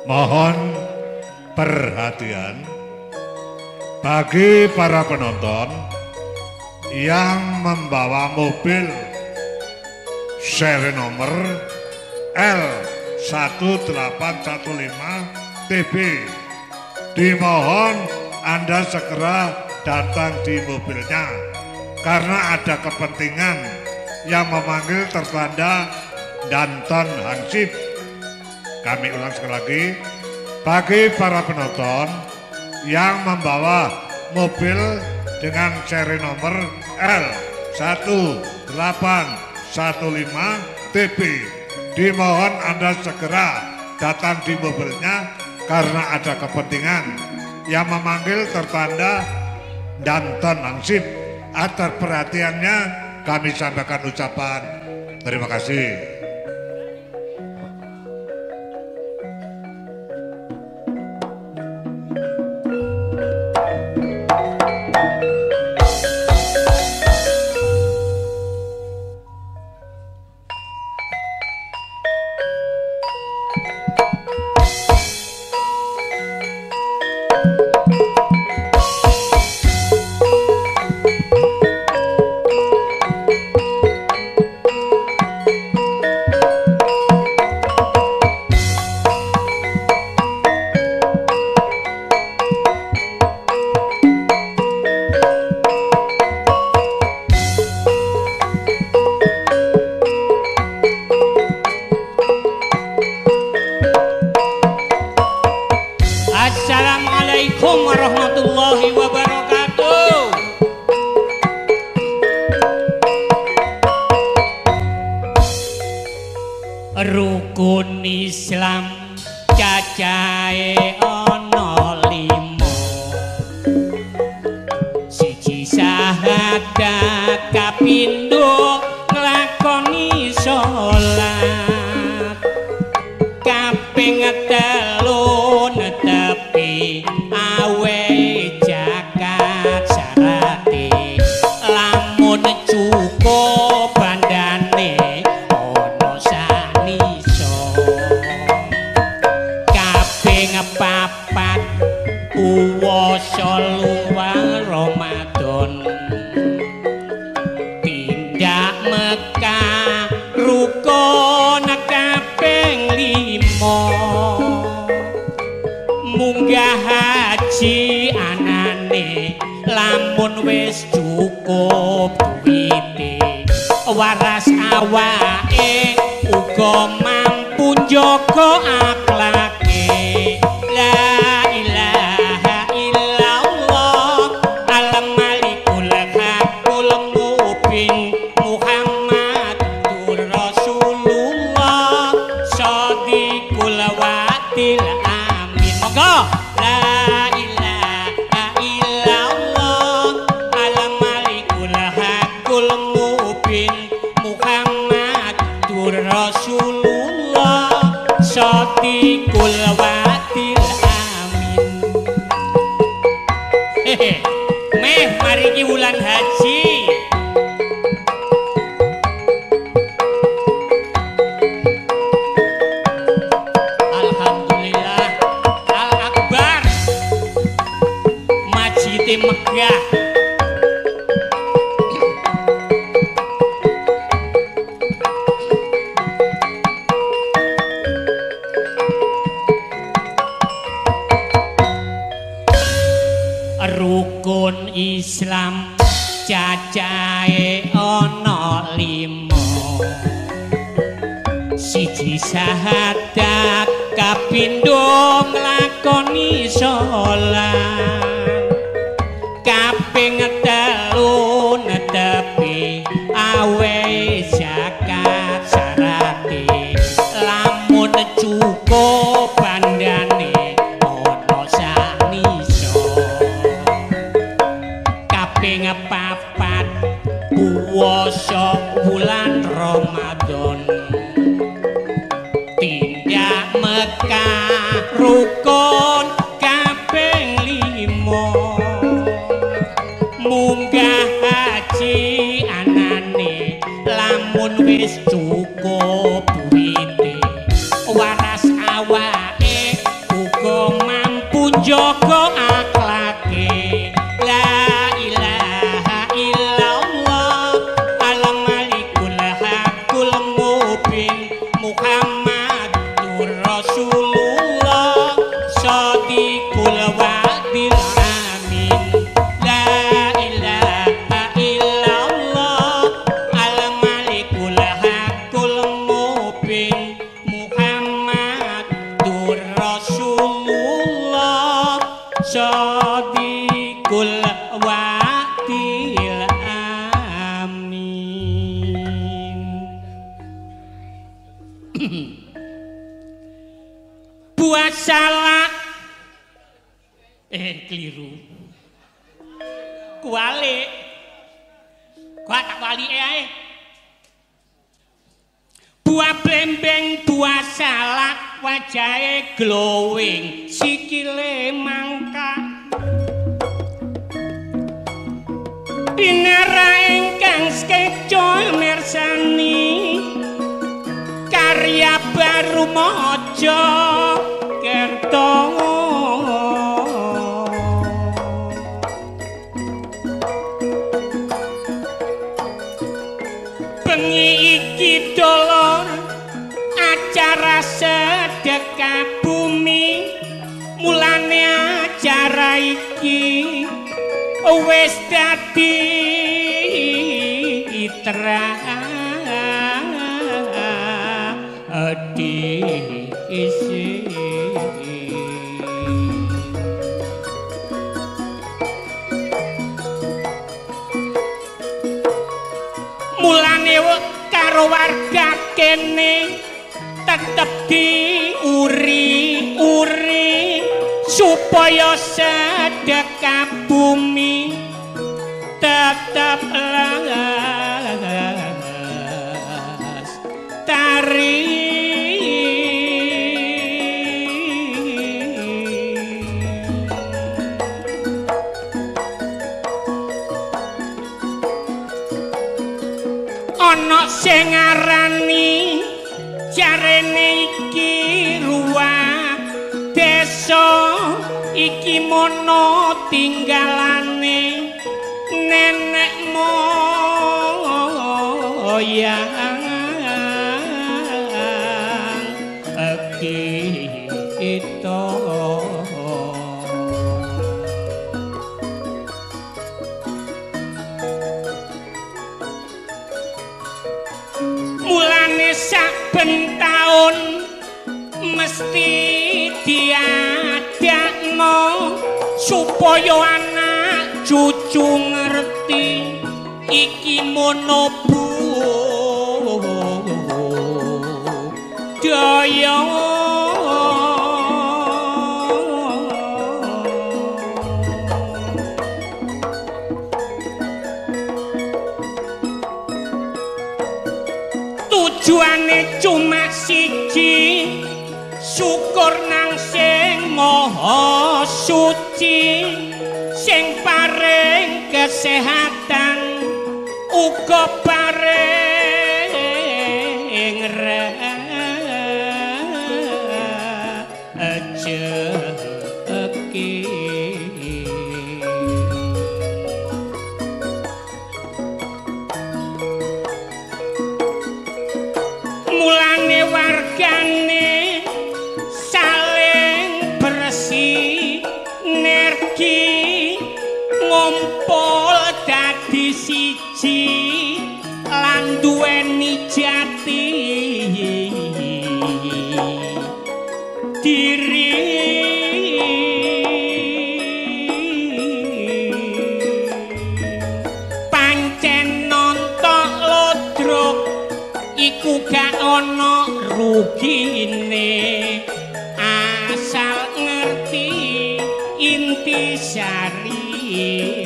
Mohon perhatian bagi para penonton yang membawa mobil seri nomor L1815 TB, dimohon Anda segera datang di mobilnya karena ada kepentingan yang memanggil tertanda Danton Hansip. Kami ulang sekali lagi, bagi para penonton yang membawa mobil dengan seri nomor L1815 TB, dimohon Anda segera datang di mobilnya karena ada kepentingan yang memanggil tertanda Danton Hansip. Atas perhatiannya kami sampaikan ucapan terima kasih. Assalamualaikum warahmatullahi wabarakatuh. Rukun Islam cacahe ana 5. Siji syahadat, kapindho nglakoni salat, kaping 3 netepi awe zakat syarate, lamun cukup bandane ana sanisa. Kaping 4 puwasa luar Ramadan, tindak Mekah rukun kaping 5, munggah haji anane lamun wis cukup duwite, waras awake uga mampu njaga akhlake. La ilaha illallah al malikul hakul mubin Muhammadur Rasulullah shadiqul wa'dil amin. Monggo. La ilaha illallah al malikul hakul mubin Muhammadur Rasulullah shadiqul wa'dil amin. Hehe. Meh mari iki wulan haji. Alhamdulillah Al Akbar, Masjid Megah. Rukun Islam cacahe ana 5. Siji syahadat, kapindho nglakoni salat, kaping 3 netepi awe zakat syarate, lamun cukup bandane ana sanisa. Kaping 4 puwasa wulan Ramadan, tindak Mekah rukun kaping 5, munggah haji anane lamun wis cukup duwite, waras awake njaga akhlake. La ilaha illallah al malikul hakul mubin Muhammadur Rasulullah shadiqul wa'dil amin. La ilaha illallah al malikul hakul mubin Muhammadur Rasulullah shadiqul wa'dil amin. Buah salak keliru kuwalik gua tak walike ae. Buah blembeng buah salak wajahe glowing sikile mangkak pinara ingkang skeco mirsani karya baru Mojo Kerto. Bengi iki dolor acara sedekah bumi, mulane acara iki wis dadi tradisi. Mulane karo warga kene tetep diuri-uri supaya sedekah bumi tetep lestari. Ana sing ngarani jarene iki ruwah desa iki mono tinggalane nenek moyang kita. Mulane saben taun mesti diadakno supaya anak cucu ngerti iki mono budaya. Tujuane cuma siji, syukur nang sing maha suci, sing paring kesehatan uga paring rejeki. Mulane wargane saling bersinergi ngumpul dadi siji lan duweni jati diri. Pancen nonton lodrok iku gak ana rugine asal ngerti inti sarine.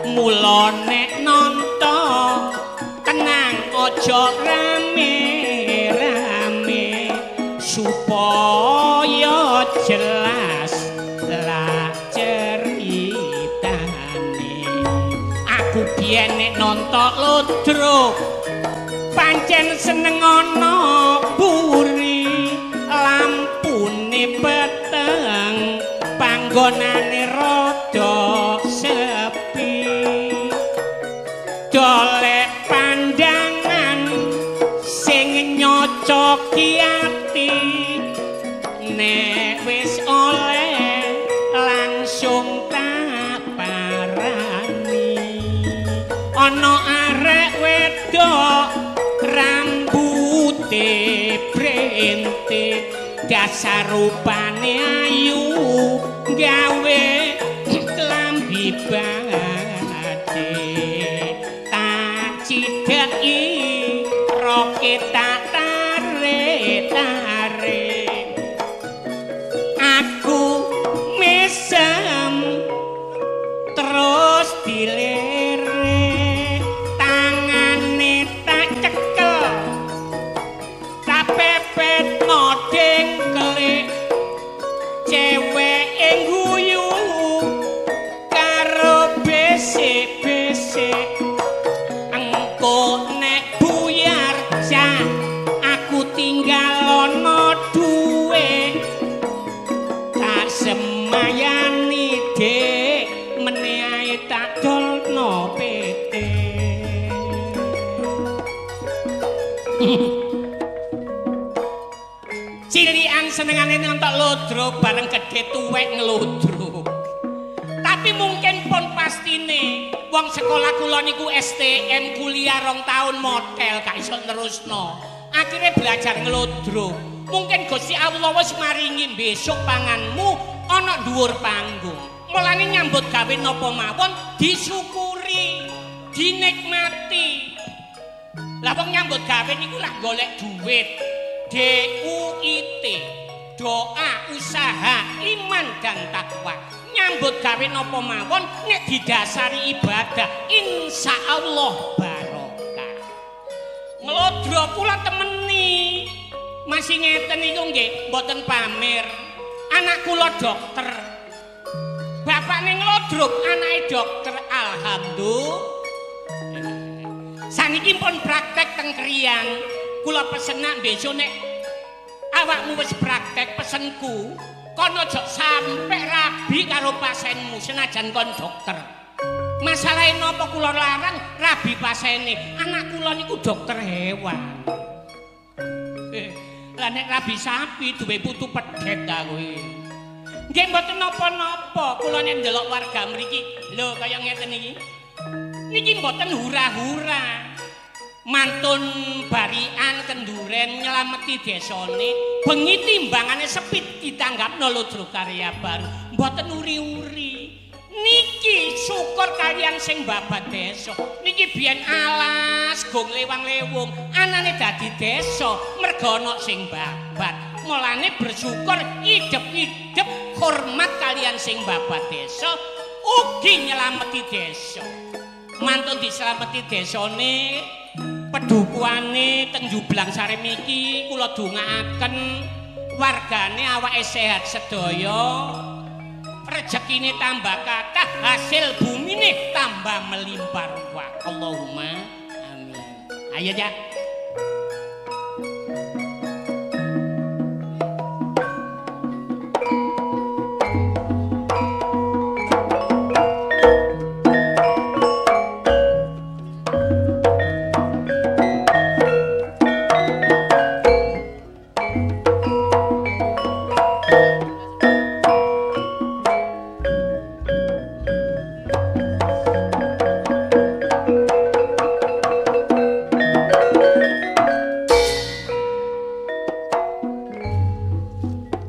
Mula nek nonton tenang aja rame-rame supaya jelas lah ceritane. Aku biyen nek nonton lodrok pancen seneng ana buri, lampune peteng Panggonane rada sepi, golek pandangan sing nyocoki ati. Nek wis oleh langsung tak parani. Ana arek wedok rambute brentik, dasar rupane ayu gawe klambi batik. Tak cidheki roke tak tarik-tarik, aku mesem terus dilirik, tangane tak cekel tak pepet dengkele, ceweke guyu karo besek-besek. Engko nek buyar cah aku tinggal ana duwe, tak semayani dik meneh ae tak dolno PT. Cilikan senengane nonton lodro bareng gedhe tuwek ngelodro. Tapi mungkin pun pastine wong sekolah kula niku STM kuliah 2 tahun model gak iso nerusno. Akhirnya belajar ngelodro. Mungkin Gusti Allah wis maringi besok panganmu ana dhuwur panggung. Mulane nyambut gawe napa mawon disyukuri, dinikmati. Lah wong nyambut gawe niku lak golek duit. DUIT, doa, usaha, iman dan takwa. Nyambut gawe napa mawon nek didasari ibadah, insya Allah barokah. Nglodro kula temeni. Masih ngeten niku nggih, mboten pamer. Anak kula dokter. Bapakne nglodrok, anake dokter. Alhamdulillah. Saniki pun praktek teng Krian. Kula pesenak besok nek awakmu wis praktek pesenku, kono aja sampe rabi karo pasienmu senajan kon dokter. Masalahe napa kula larang rabi pasiene? Anak kula niku dokter hewan. Lah nek rabi sapi duwe putu pedhet ta kuwi. Nggih mboten napa-napa, kula nek ndelok warga mriki, lho kaya ngeten iki. Niki mboten hura-hura. Mantun barian kenduren nyelameti desane, bengi timbangane sepit ditanggapno Ludruk Karya Baru, mboten uri-uri. Niki syukur kalian sing babat desa. Niki biyen alas gong lewang-lewung, anane dadi desa merga ana sing babat. Mulane bersyukur idep-idep hormat kalian sing babat desa, ugi nyelameti desa. Mantun diselameti desane, pedukuane teng Jublang Sarem iki kula dongaaken wargane awake sehat sedaya, rejekine tambah kathah, hasil bumine tambah melimpah ruah. Allahumma amin. Ayo ya.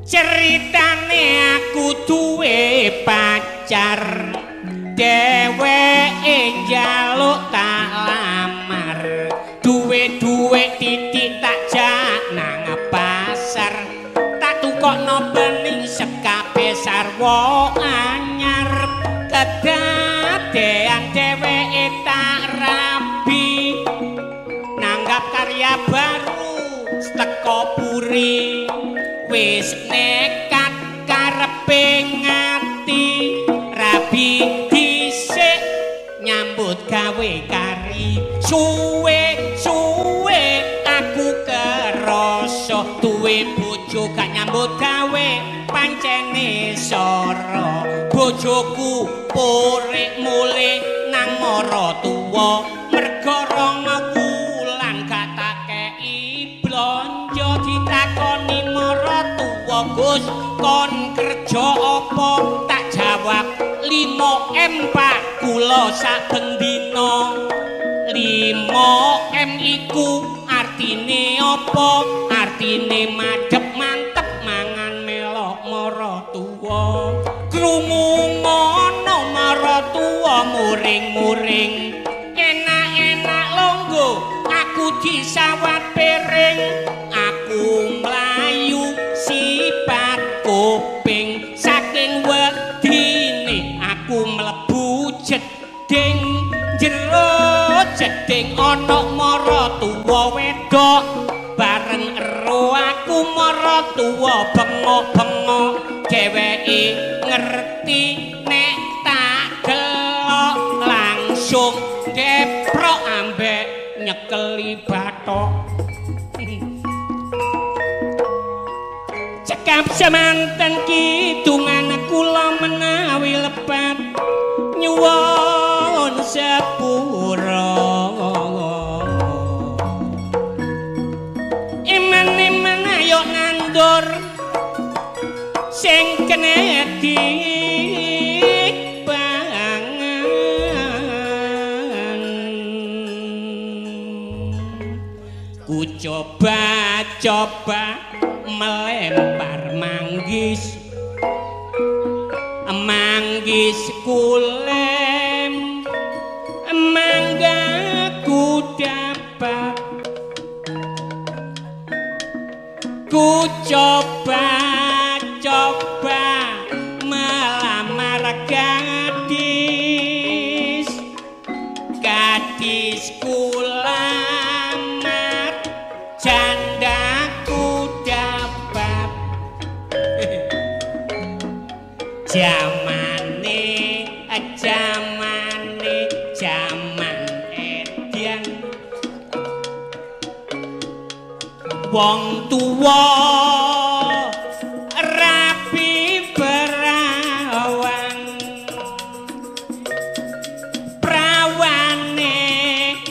Ceritane aku duwe pacar, dheweke njaluk tak lamar, duwe-duwe titik tak jak nang pasar, tak tukokno bening sekabe sarwa anyar, kedadean dheweke tak rabi, nanggap karya baru teko puri. Wis nekat karepe ngati, rabi dhisik nyambut gawe kari, suwe-suwe aku kerasa duwe bojo gak nyambut gawe pancene soro. bojoku purik mulih nang maratuwa merga rong wulan gak tak kei blonjo ditakoni maratuwa Gus kon kerja apa tak jawab 5M Pak kula saben dina 5M iku artine apa artine madhep mantep mangan melok maratuwa krungu ngono maratuwa muring-muring enak-enak longgo aku disawat piring aku mlayu sipat kuping saking wedine aku mlebu jeding jero jeding ana maratuwa wedok bareng ero aku maratuwa bengok-bengok dheweke ngerti nek tak delok langsung deprok ambek nyekeli bathok cekap semanten kidungan kula menawi lepat nyuwun sepura iman-iman ayo nandur sing kene dipangan ku coba-coba melempar manggis manggis kulem mangga ku dapat ku coba-coba melamar gadis gadis kulamar jandaku dapat jamane jamane jaman edian wong tuwa rapi perawan prawane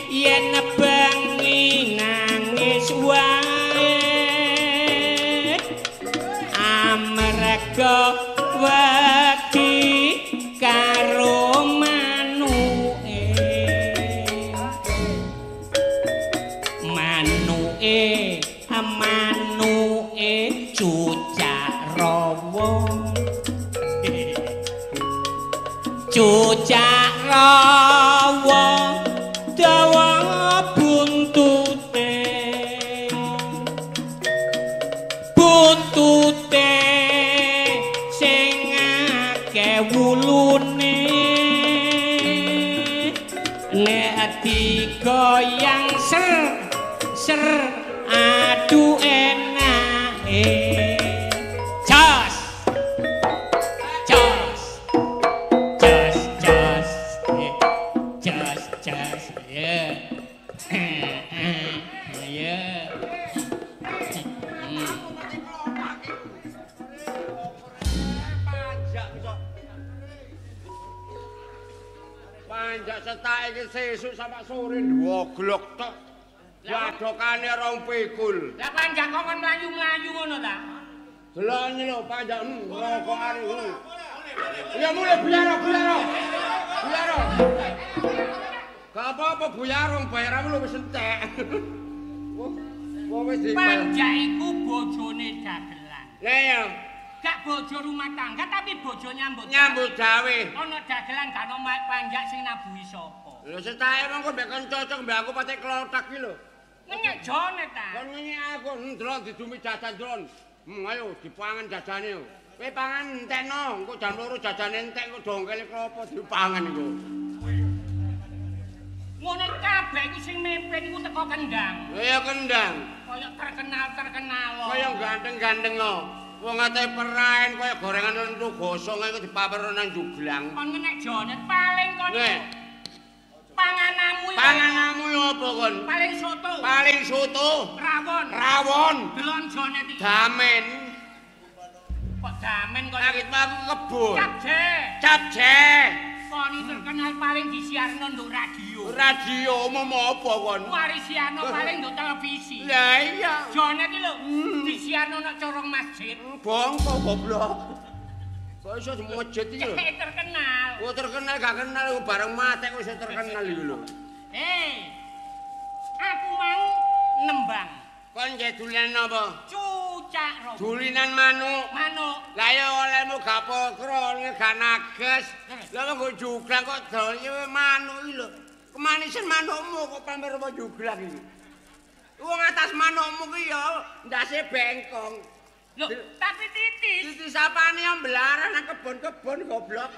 yen bengi nangis wae amarga wedi karo manuke manuke manuke cucak rawa cucak rawa dawa buntute buntute sing akeh wulune nek digoyang ser ser aduh enake jos jos jos jos jos jos ya ya panjak setak iki sesuk sampe sore ndwoglok tok. Wadokane rong pikul. Lah panjak kok kon mlayu-mlayu ngono ta? Delok lho panjak rokokane ngono. Ya mulih buyaro buyaro. Buyaro. Gak apa-apa buyaro bayaranmu lho wis entek. Wong wis di Panjak iku bojone dagelan. Lah iya. Gak bojo rumah tangga tapi bojo nyambut. Nyambut gawe. Ana dagelan gak ono panjak sing nabuhi sapa. Lho setake mongko mbek kon cocok mbek aku patek klothak iki lho. Ngenyek jone ta. Kon ngenyek aku ndelok didumi jajan dron. Ayo dipangan jajane. Kowe pangan entekno, engko jam 2 jajane entek engko dongkele klopo dipangan iku. Ngono kabeh iku sing mimpin iku teko Kendang. Lha ya Kendang. Kaya terkenal-terkenal. Kaya ganteng-ganteng lho. Wong ate peraen kaya gorengan lentu gosong iku dipamer nang juglang. Kon ngenek jone paling kon. Panganamu iki. Panganamu apa kon? Paling soto. Paling soto. Rawon. Rawon. Delon jone iki. Damen. Kok damen kok Langit aku kebun. Capje. Capje. Kon terkenal paling disiarno nduk radio. Radio umum apa kon? Warisiano paling nduk televisi. Lah iya. Jonet iki lho disiarno nang corong masjid. Bongko goblok. Kok iso masjid iki lho. Terkenal. Oh terkenal gak kenal bareng mate kok iso terkenal iki lho. Hei. Aku mau nembang. Kon nggih dulinan apa? Cucak rowo. Dulinan manuk. Manuk. Lah ya olehmu gak pokro, gak nages. Lah kok juglang kok dolane manuk iki lho. Kemanisan manukmu kok pamer apa juglang iki. Wong atas manukmu ki ya ndase bengkong. Lho, tapi titis. Titis apane yang belaran nang kebon-kebon goblok.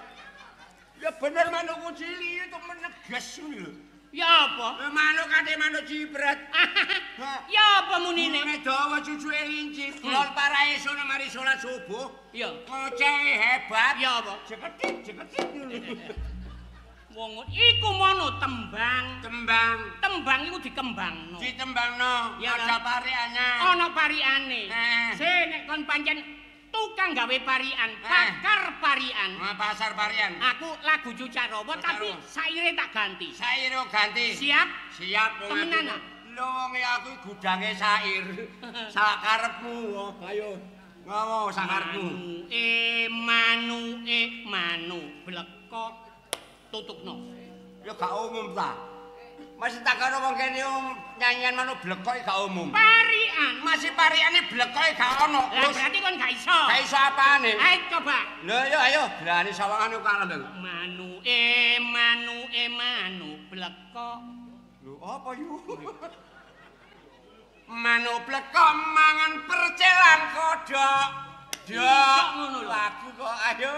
Ya bener manukku cilik itu meneges ngono lho. Ya apa? Manuk kate manuk cipret. Ya apa munine? Munine dawa cucuke lincip. Lon parae sono mari salat subuh. Iya. Ngocehe hebat. Ya apa? Jeketit, jeketit. Wong iku mono tembang. Tembang. Tembang iku dikembangno. Ditembangno. Ada pariane. Ana pariane. Se nek kon pancen tukang gawe parian, pakar parian. Pasar parian. Aku lagu Cucak Rowo tapi saire tak ganti. Saire ganti. Siap? Siap. Temenan. Lho wong aku gudange sair. Sakarepmu. Ayo. Ngowo sakarepmu. Manuke manuk blekok tutukno. Ya gak umum ta. Masih tak karo wong kene nyanyian manuk blekok gak umum. Parian. Masih pariane blekok gak ono. Lah berarti kon gak iso. Gak iso apane? Ayo coba. Lho ayo ayo berani sawangane kalah lho. Manuke manuke manuk blekok. Lho apa yu? Manuk blekok mangan percelan kodhok. Dok ngono lho. Lagu kok ayo.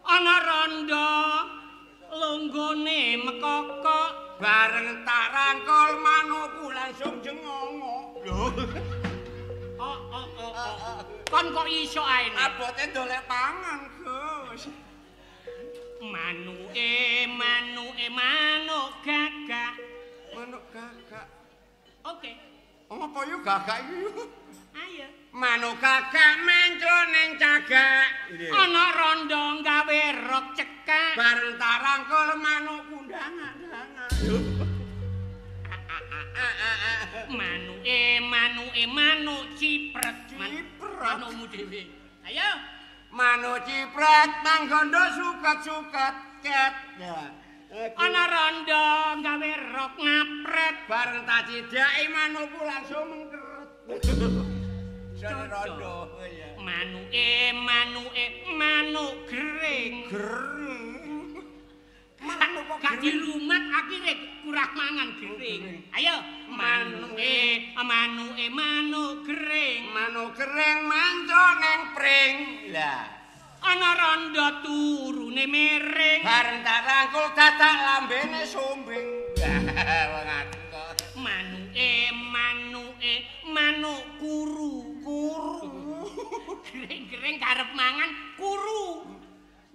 Ana rondo lunggone mekokok. Bareng tak rangkul manukku langsung jengongok. Lho. Oh oh oh. Kon kok iso ae? Abote ndolek pangan, Gus. Manuke manuke manuk gagak. Manuk gagak. Oke. Apa yo gagak iki? Ayo. Manuk gagak mencro ning cagak. Ana rondo gawe rok cekak. Bareng tak rangkul manukku ndangak-ndangak. Manuke manuke manuk cipret. Cipret. Manukmu dhewe. Ayo. Manuk cipret manggondo suket-suket ket. Ya. Ana rondo gawe rok ngapret. Bareng tak cidhaki manukku langsung mengkeret. Jane rondo. Manuke manuke manuk gering. Gering. Manuk kok gak dirumat akhire kurang mangan gering. Ayo manuke manuke manuk gering. Manuk gering manco neng pring. Lah ana rondo turune miring. Bareng tak rangkul dadak lambene sumbing. Wong aku kok. Manuke manuke manuk kuru. Kuru. Gering-gering karep mangan kuru.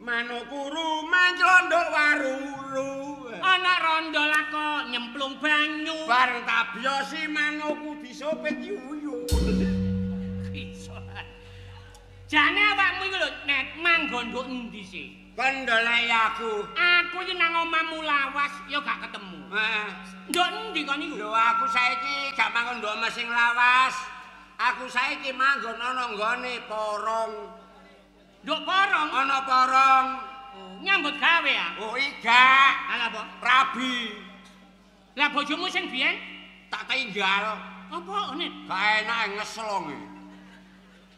Manuk kuru manclondok waruru. Ana rondo lako nyemplung banyu. Bareng tak biyosi manukku disopet yuyu. Iso. Jane awakmu iku lho nek manggon nduk endi sih? Kon ndoleki aku. Aku iki nang omahmu lawas ya gak ketemu. Heeh. Nduk endi kon iku? Lho aku saiki gak manggon nduk omah sing lawas. Aku saiki manggon ana nggone porong. Nduk porong? Ana porong. Nyambut gawe ya? Oh igak. Lah apa? Rabi. Lah bojomu sing biyen tak tinggal. Apa nek? Gak enak ngeslong.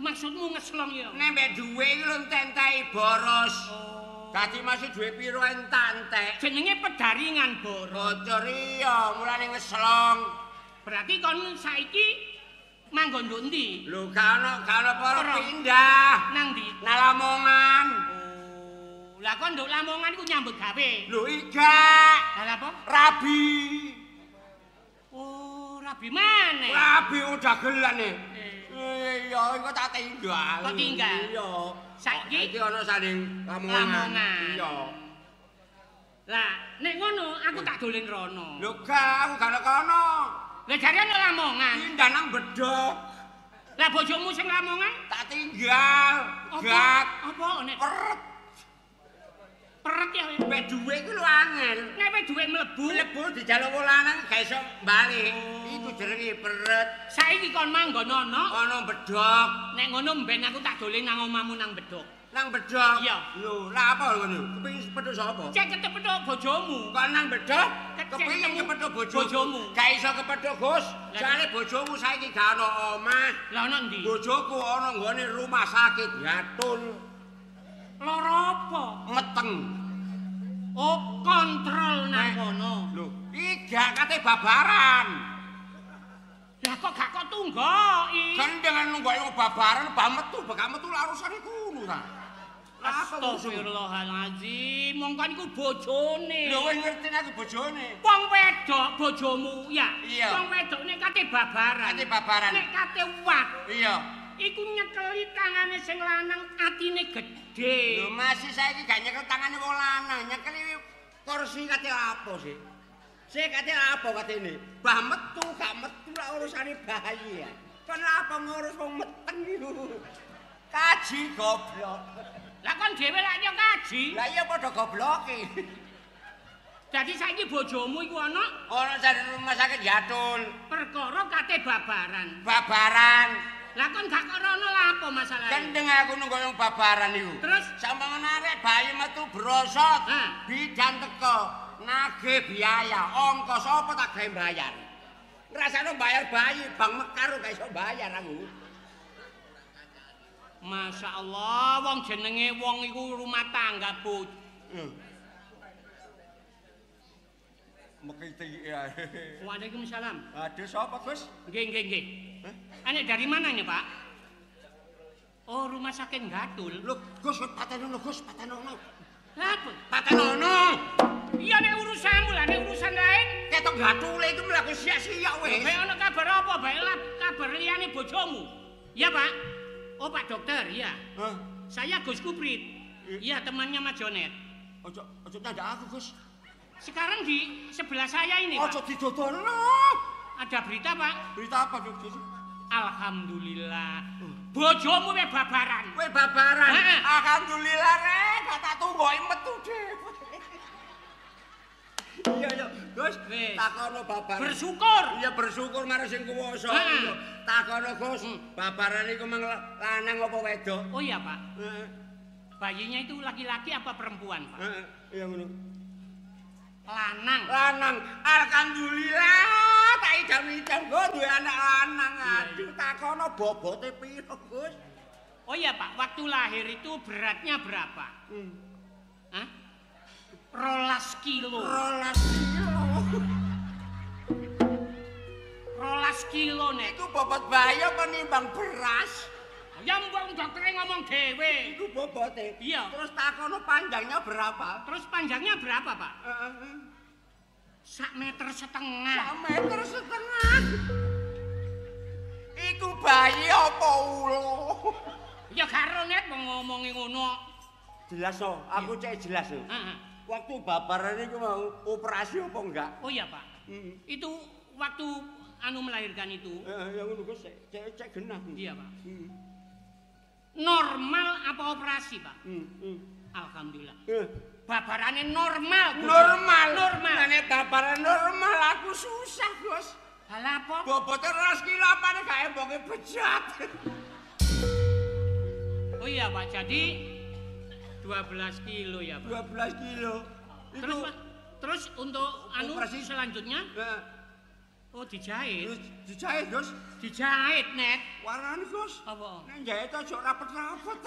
Maksudmu ngeslong ya? Nek mbek dhuwit iki lho entek-enteki boros. Oh. Dadi masih dhuwit piro entek-entek. Jenenge pedaringan boros. Bocor iya, mulane ngeslong. Berarti kon saiki manggon nduk endi? Lho gak ono porong pindah. Nang ndi? Nang Lamongan. Oh, lah kon nduk Lamongan iku nyambut gawe. Lho igak. Lah apa? Rabi. Oh, rabi maneh. Rabi dagelan e. Iya, iku tak tinggal. Kok tinggal? Iya. Saiki iki ana sanding Lamongan. Iya. Lah, nek ngono aku tak dolen rono. Lho gak, aku gak kono. Lah jare ana Lamongan. Pindah nang Bedhog. Lah bojomu sing Lamongan? Tak tinggal. Gak. Apa nek peret. Peret ya. Mek dhuwit iku lho angel. Nek wis dhuwit mlebu, mlebu dijaluk wong lanang gak iso bali. Iku jenenge peret. Saiki kon manggon ana? Ana bedhog. Nek ngono mben aku tak dolen nang omahmu nang bedhog. Nang bedhog? Iya. Lho, lha apa ngono? Kepengin petuk sapa? Cek kepethuk bojomu. Kok nang bedhog? Kepengin kepethuk bojomu. Gak iso kepethuk, Gus. Soale bojomu saiki gak ana omah. Lah ana ndi? Bojoku ana nggone rumah sakit Gatul. Lara apa? Meteng. Oh, kontrol nang kono. Lho, iki gak kate babaran. Lah kok gak kok tunggoki? Gendeng nunggoki wong babaran, bah metu, bah metu lak urusane kuno ta. Astagfirullahalazim, mongko niku bojone. Lho wis ngerti aku bojone. Wong wedok bojomu ya. Iya. Wong wedok nek kate babaran. Kate babaran. Nek kate wat. Iya. Iku nyekeli tangane sing lanang atine gedhe. Lho masih saiki gak nyekel tangane wong lanang, nyekeli kursi kate apa sih? Sik kate apa katene? Bah metu gak metu lak urusane bayi ya. Kon apa ngurus wong meteng iku? Kaji goblok. Lah kon dhewe lak yo kaji. Lah iya padha gobloke. Dadi saiki bojomu iku ana? Ana sak rumah sakit Gatul. Perkara kate babaran. Babaran. Lah kon gak rono lha apa masalahe? Gendeng aku nunggu yang babaran iku. Terus sampeyan arek bayi metu brosot, bidan teko, nagih biaya, ongkos apa tak gawe bayar. Ngrasakno bayar bayi, Bang Mekar gak iso bayar aku. Masya Allah, wong jenenge wong iku rumah tangga bojo. Mekiti ya. Waalaikumsalam. Aduh, sapa, Gus? Nggih, nggih, nggih. Anek dari mana nih, Pak? Oh, rumah sakit Gatul. Lho, Gus, patenono, Gus, patenono. Lah apa? Patenono. Iya nek urusanmu lah, nek urusan lain. Ketok Gatule iku mlaku sia-sia wis. Bae ono kabar apa? Bae lah kabar liyane bojomu. Iya, Pak. Oh, Pak Dokter, iya. Hah? Saya Gus Kuprit. Iya, temannya Mas Jonet. Ojo, ojo nyandak aku, Gus. Sekarang di sebelah saya ini, Pak. Ojo didodono. Ada berita, Pak. Berita apa, Gus? Alhamdulillah. Bojomu wis babaran. Wis babaran. Alhamdulillah, rek, gak tak tunggoki metu dhewe. Iya, iya, Gus. Takono babaran. Bersyukur. Iya, bersyukur marang sing kuwasa. Takono, Gus, babaran iku mang lanang apa wedok? Oh iya, Pak. Heeh. Bayinya itu laki-laki apa perempuan, Pak? Heeh, iya ngono. Lanang. Lanang. Alhamdulillah, tak idam-idam go duwe anak lanang. Aduh, takono bobote piro, Gus? Oh iya, Pak, waktu lahir itu beratnya berapa? Hah? 12 kilo. 12 kilo. 12 kilo nek. Iku bobot bayi apa nimbang beras? Ya mbok doktere ngomong dhewe. Iku bobote. Iya. Terus takono panjangnya berapa? Terus panjangnya berapa, Pak? 1,5 meter. 1,5 meter. Iku bayi apa ulo? Ya karo nek wong ngomongi ngono. Jelas so, aku cek jelas lho. Heeh. Waktu babaran itu mau operasi apa enggak? Oh iya, Pak. Itu waktu anu melahirkan itu. Heeh, ya ngono Gus, cek genah. Iya, Pak. Normal apa operasi, Pak? Alhamdulillah. Babarane normal, Gus. Normal. Normal. Nek babaran normal aku susah, Gus. Halah apa? Bobote 12 kilo apane gak embonge bejat. Oh iya, Pak. Jadi 12 kilo ya, Pak. 12 kilo. Terus, Pak, terus untuk anu operasi selanjutnya? Oh, dijahit. Dijahit, Gus. Dijahit, Net. Warnane, Gus. Apa? Nek njahit aja rapet-rapet.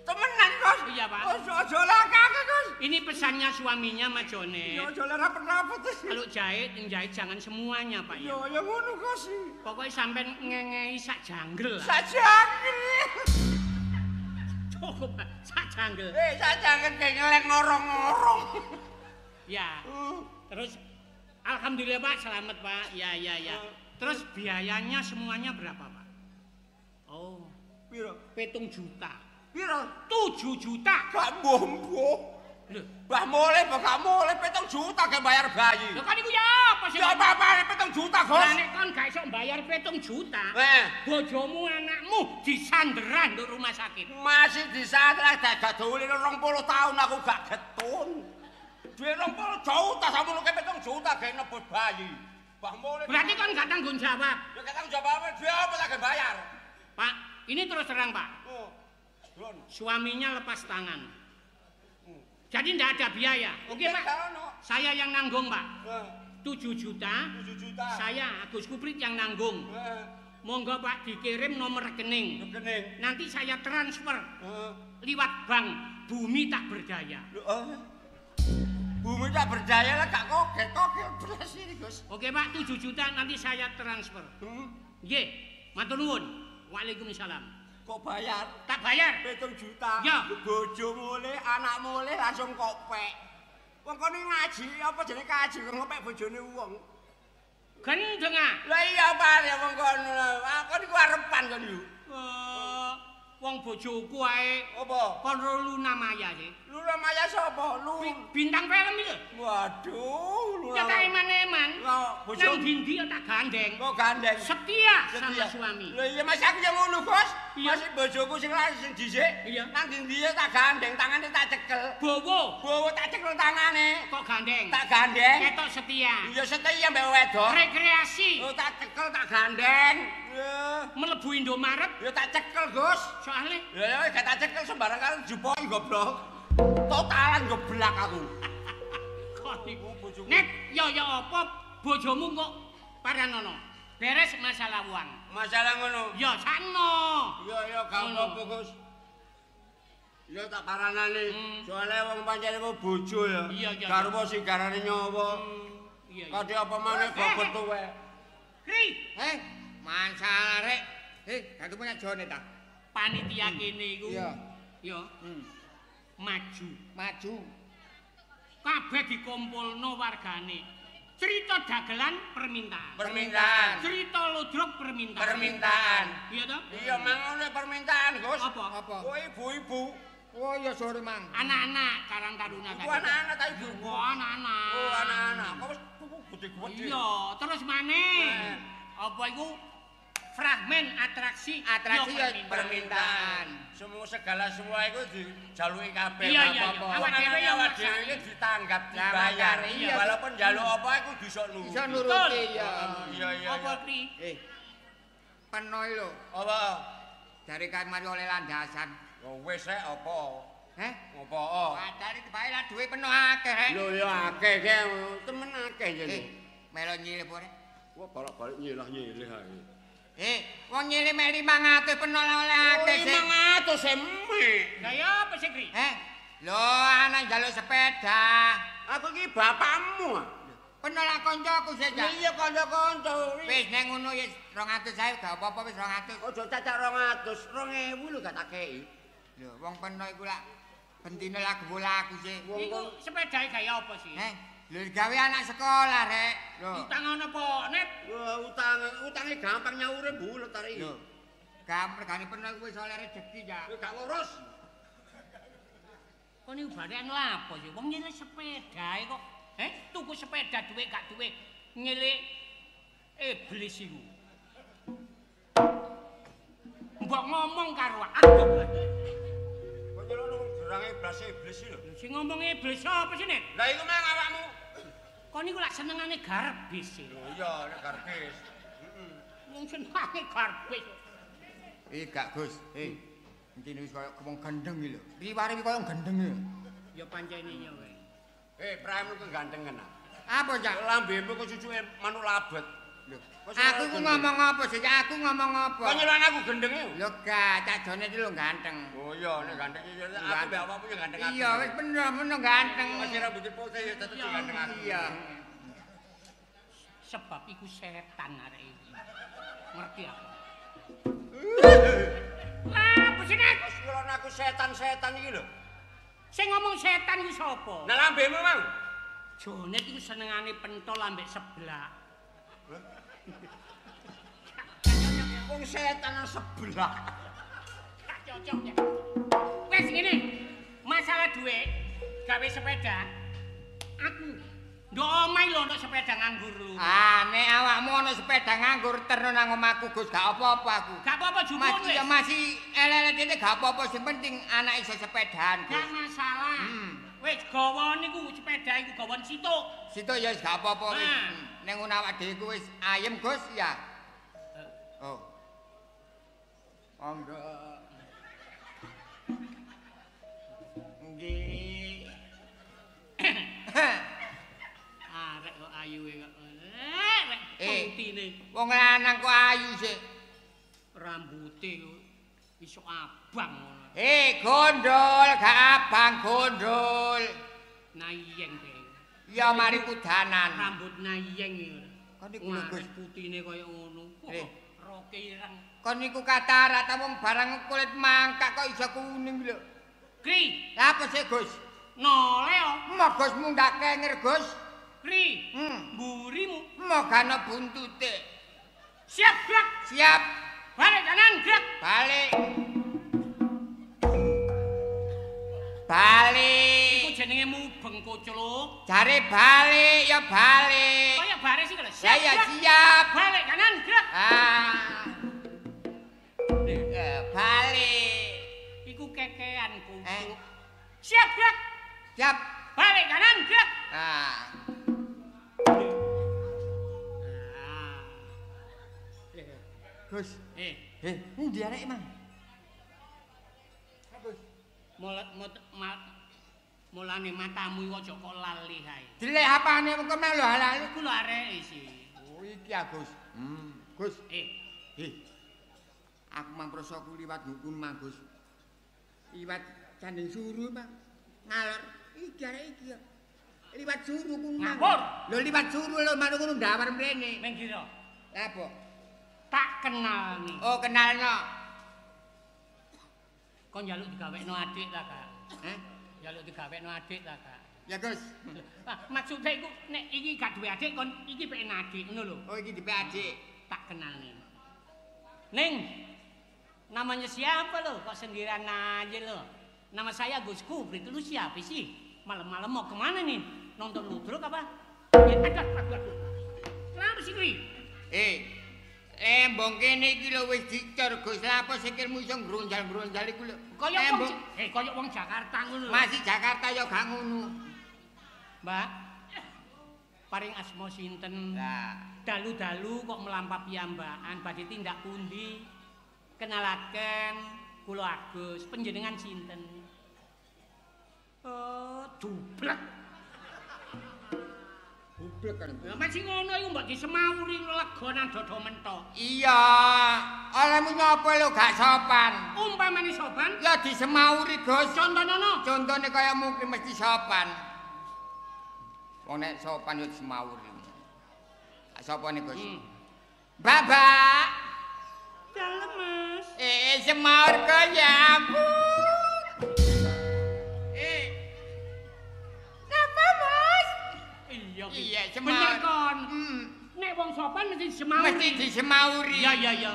Temenan, Gus. Iya, Pak. Ojo lakake, Gus. Ini pesannya suaminya Mas Jonet. Ya aja rapet-rapet. Kalau jahit, jahit jangan semuanya, Pak. Ya ya ngono, Gus. Pokoknya sampean ngengei sak janggel. Sak janggel. Cukup, Pak. Sak janggel. Sak janggel kayak ngeleng ngorong-ngorong. Ya. Terus alhamdulillah, Pak, selamat, Pak. Ya, ya, ya. Terus biayanya semuanya berapa, Pak? Oh, piro? 7 juta. Piro? 7 juta. Gak bombo. Lho, Bah mulih apa gak mulih 7 juta gak bayar bayi. Lho kan iku ya apa sih? Ya apa-apa 7 juta, Gus. Lah nek kon gak iso bayar 7 juta, bojomu anakmu disandera nduk rumah sakit. Masih disandera gak dolin 20 tahun aku gak getun. Duit 20 juta samono 7 juta gak nebus bayi. Bah mulih. Berarti kon gak tanggung jawab. Ya gak tanggung jawab duit apa tak bayar? Pak, ini terus terang, Pak. Oh. Suaminya lepas tangan. Jadi ndak ada biaya. Oke, Pak. Saya yang nanggung, Pak. 7 juta. 7 juta. Saya Agus Kuprit yang nanggung. Monggo Pak dikirim nomor rekening. Rekening. Nanti saya transfer. Liwat bank Bumi Tak Berdaya. Bumi Tak Berdaya lah gak koget-koget belas ini, Gus. Oke, Pak, 7 juta nanti saya transfer. Nggih, matur nuwun. Waalaikumsalam. Kok bayar? Tak bayar. 7 juta. Ya. Bojo mulih, anak mulih langsung kopek. Wong kono ngaji apa jenenge kaji kok ngopek bojone wong. Gendeng ah. Lah iya Pak ya wong kono. Aku niku arepan kon yo. Wong bojoku ae. Apa? Kon Luna Maya sih. Luna Maya sapa? Lu bintang film iki lho. Waduh, Luna. Ya tak eman-eman. Nang ndi ya tak gandeng. Kok gandeng? Setia sama suami. Lho iya Mas aku yang ngono, Gus. Masih bojoku sing sing dhisik. Nang ndi ya tak gandeng, tangane tak cekel. Bowo. Bowo tak cekel tangane. Kok gandeng? Tak gandeng. Ketok setia. Iya setia mbek wedok. Rekreasi. Oh tak cekel tak gandeng. Mlebu Indomaret. Ya tak cekel, Gus. Soale? Ya ya gak tak cekel sembarang kali jupoki goblok. Totalan goblak aku. Kok niku bojoku. Nek ya ya apa bojomu kok paranono. Beres masalah uang. Masalah ngono. Ya sakno. Ya ya gak apa-apa, Gus. Ya tak paranane. Soale wong pancen bojo ya. Garwa sing garane nyawa. Iya. Kadhe apa maneh bobot tuwek. Kri. Masalah rek. Gak punya jone ta? Panitia kene iku. Iya. Ya. Maju. Maju. Kabeh dikumpulno wargane. Cerita dagelan permintaan. Permintaan. Cerita ludruk permintaan. Permintaan. Iya toh? Iya, mang ono permintaan, Gus. Apa? Apa? Oh, ibu-ibu. Oh iya sore mang. Anak-anak Karang Taruna tadi. Anak-anak ta ibu. Oh, anak-anak. Oh, anak-anak. Kok wis tuku gede-gede. Iya, terus maneh. Apa iku fragmen atraksi atraksi ya permintaan. Semua segala semua itu dijaluki kabeh. Iya iya. Awak dhewe ya awak dhewe ditanggap dibayar. Walaupun njaluk apa iku iso nuruti. Iso nuruti ya. Iya iya. Apa kri? Peno lho. Apa? Dari kamar oleh landasan. Ya wis rek apa? Heh? Apa? Padahal dibae lah duwe peno akeh rek. Lho ya akeh ke temen akeh jane. Melo nyilih apa rek? Wah bolak-balik nyilah-nyilih ae. Wong nyilih mek 500 peno oleh akeh sih. 500 emek. Lah ya apa sih, Kri? Lho anak njaluk sepeda. Aku iki bapakmu. Peno lah kancaku sih, Cak. Iya kanca-kanca. Wis nek ngono ya 200 gak apa-apa wis 200. Aja cacak 200, 2000 lho gak tak kei. Lho wong peno iku lak bentine lagu laku sih. Iku sepedae gawe apa sih? Lho gawe anak sekolah rek. Lho. Utang ana apa, Net? Wah, utange gampang nyaure bulet arek iki. Lho. Gampang regane peno iku wis oleh rejeki, Cak. Kowe gak ngurus. Kon niku barekan lha apa sih? Wong nyilih sepedae kok. Tuku sepeda duwe gak duwe nyilih iblis iku. Mbok ngomong karo aku. Kok nyeluk wong jerange iblis iblis iki lho. Sing ngomong iblis apa sih, Nek? Lah iku mang awakmu. Kon niku lak senengane garbis sih. Lho iya, nek garbis. Heeh. Wong senengane garbis. Gak, Gus. Intine wis koyo wong gendeng iki lho. Riware iki koyo gendeng iki. Ya pancene ya kowe. Praimu kegantengen ah. Apa, Cak? Lambemu kok cucuke manuk labet. Lho, aku iku ngomong apa sih? Aku ngomong apa? Kok nyeluk aku gendeng iki? Lho gak, Cak Jone iki lho ganteng. Oh iya, nek ganteng iki aku mbek awakmu ya ganteng aku. Iya, wis bener-bener ganteng. Masih rambut putih ya tetep ganteng aku. Iya. Sebab iku setan arek iki. Ngerti aku. Lah, apa sih Nek? Wis nyeluk aku setan-setan iki lho. Sing ngomong setan iku sapa? Nah lambemu, Mang. Jonet iku senengane pentol ambek seblak. Wong setan seblak. Gak cocok ya. Wes ngene. Masalah duit Gawe sepeda. Aku ndok omahe lho ono sepeda nganggur lho. Ah, nek awakmu ono sepeda nganggur terno nang omahku Gus, gak apa-apa aku. Gak apa-apa jupuk wis. Ya masih elek-elek titik gak apa-apa, sing penting anak iso sepedahan, Gus. Gak masalah. Wis gawa niku sepeda iku gawan situk. Situk ya wis gak apa-apa wis. Ning ngono awak dhewe ku wis ayem Gus ya. Oh. Monggo. Nggih. Arek kok ayuwe kok. Rek putine. Wong lanang kok ayu sik. Rambute iso abang ngono. Gondol gak abang gondol. Nayeng be. Ya mari kudanan. Rambut nayeng iki. Kon niku lho Gus putine kaya ngono. Roke ireng. Kon niku katarak ta wong barang kulit mangkak kok iso kuning lho. Kri. Lha apa sih Gus? Nole yo. Mo Gus mundak kenger Gus. Kri. Mburimu. Mo gano buntute. Siap gerak. Siap. Balik kanan gerak. Balik. Balik. Iku jenenge mubeng kocluk. Jare balik ya balik. Kaya baris iki lho. Siap. Ya siap. Balik kanan gerak. Ah. Balik. Iku kekean kocluk. Siap gerak. Siap. Balik kanan gerak. Ah. Gus. Endi areke, Mang? Gus. Mulane matamu iku aja kok lali kae. Dilek apane mengko melu halal iku lho areke sih. Oh iki ya, Gus. Gus. Aku mang prosoku liwat ngukun Mang, Gus. Liwat Canding Suru, Mang. Ngalor iki arek iki ya. Liwat suru ku Mang. Lho liwat suru lho manuk ngono ndawar mrene. Minggir. Lha apa? Tak kenal nih. Oh, kenalno. Kon njaluk digawekno adik ta, Kak? Heh? Njaluk digawekno adik ta, Kak? Ya, Gus. Lah, maksudnya iku nek iki gak duwe adik kon iki pengen adik ngono lho. Oh, iki dipek adik. Tak kenalne. Ning, namanya siapa lo? Kok sendirian aja lo? Nama saya Gus Kubri. Lu siapa sih? Malam-malam mau kemana nih? Nonton ludruk apa? Ya, aduh. Kenapa sih, Kri? Lembong kene iki lho wis dicor Gus. Lha apa sikilmu iso ngronjal-ngronjal iku lho. Kaya wong kaya wong Jakarta ngono lho. Masih Jakarta ya gak ngono. Mbak. Paring asma sinten? Lah, dalu-dalu kok mlampah piyambakan badhe tindak pundi? Kenalaken kula Agus, panjenengan sinten? Oh, dublek. Dublek kan. Lah masih ngono iku mbok disemauri lega nang dodo mentok. Iya, olehmu nyapa lho gak sopan. Umpamane sopan? Ya disemauri, Gus. Contonono. Contone kaya mungkin mesti sopan. Wong nek sopan yo disemauri. Sopane, Gus? Mbak. Dalem, Mas. Semaur kok ya ampun. Napa, Mas? Iya, semaur. Bener kon. Nek wong sopan mesti disemauri. Mesti disemauri. Iya, iya, iya.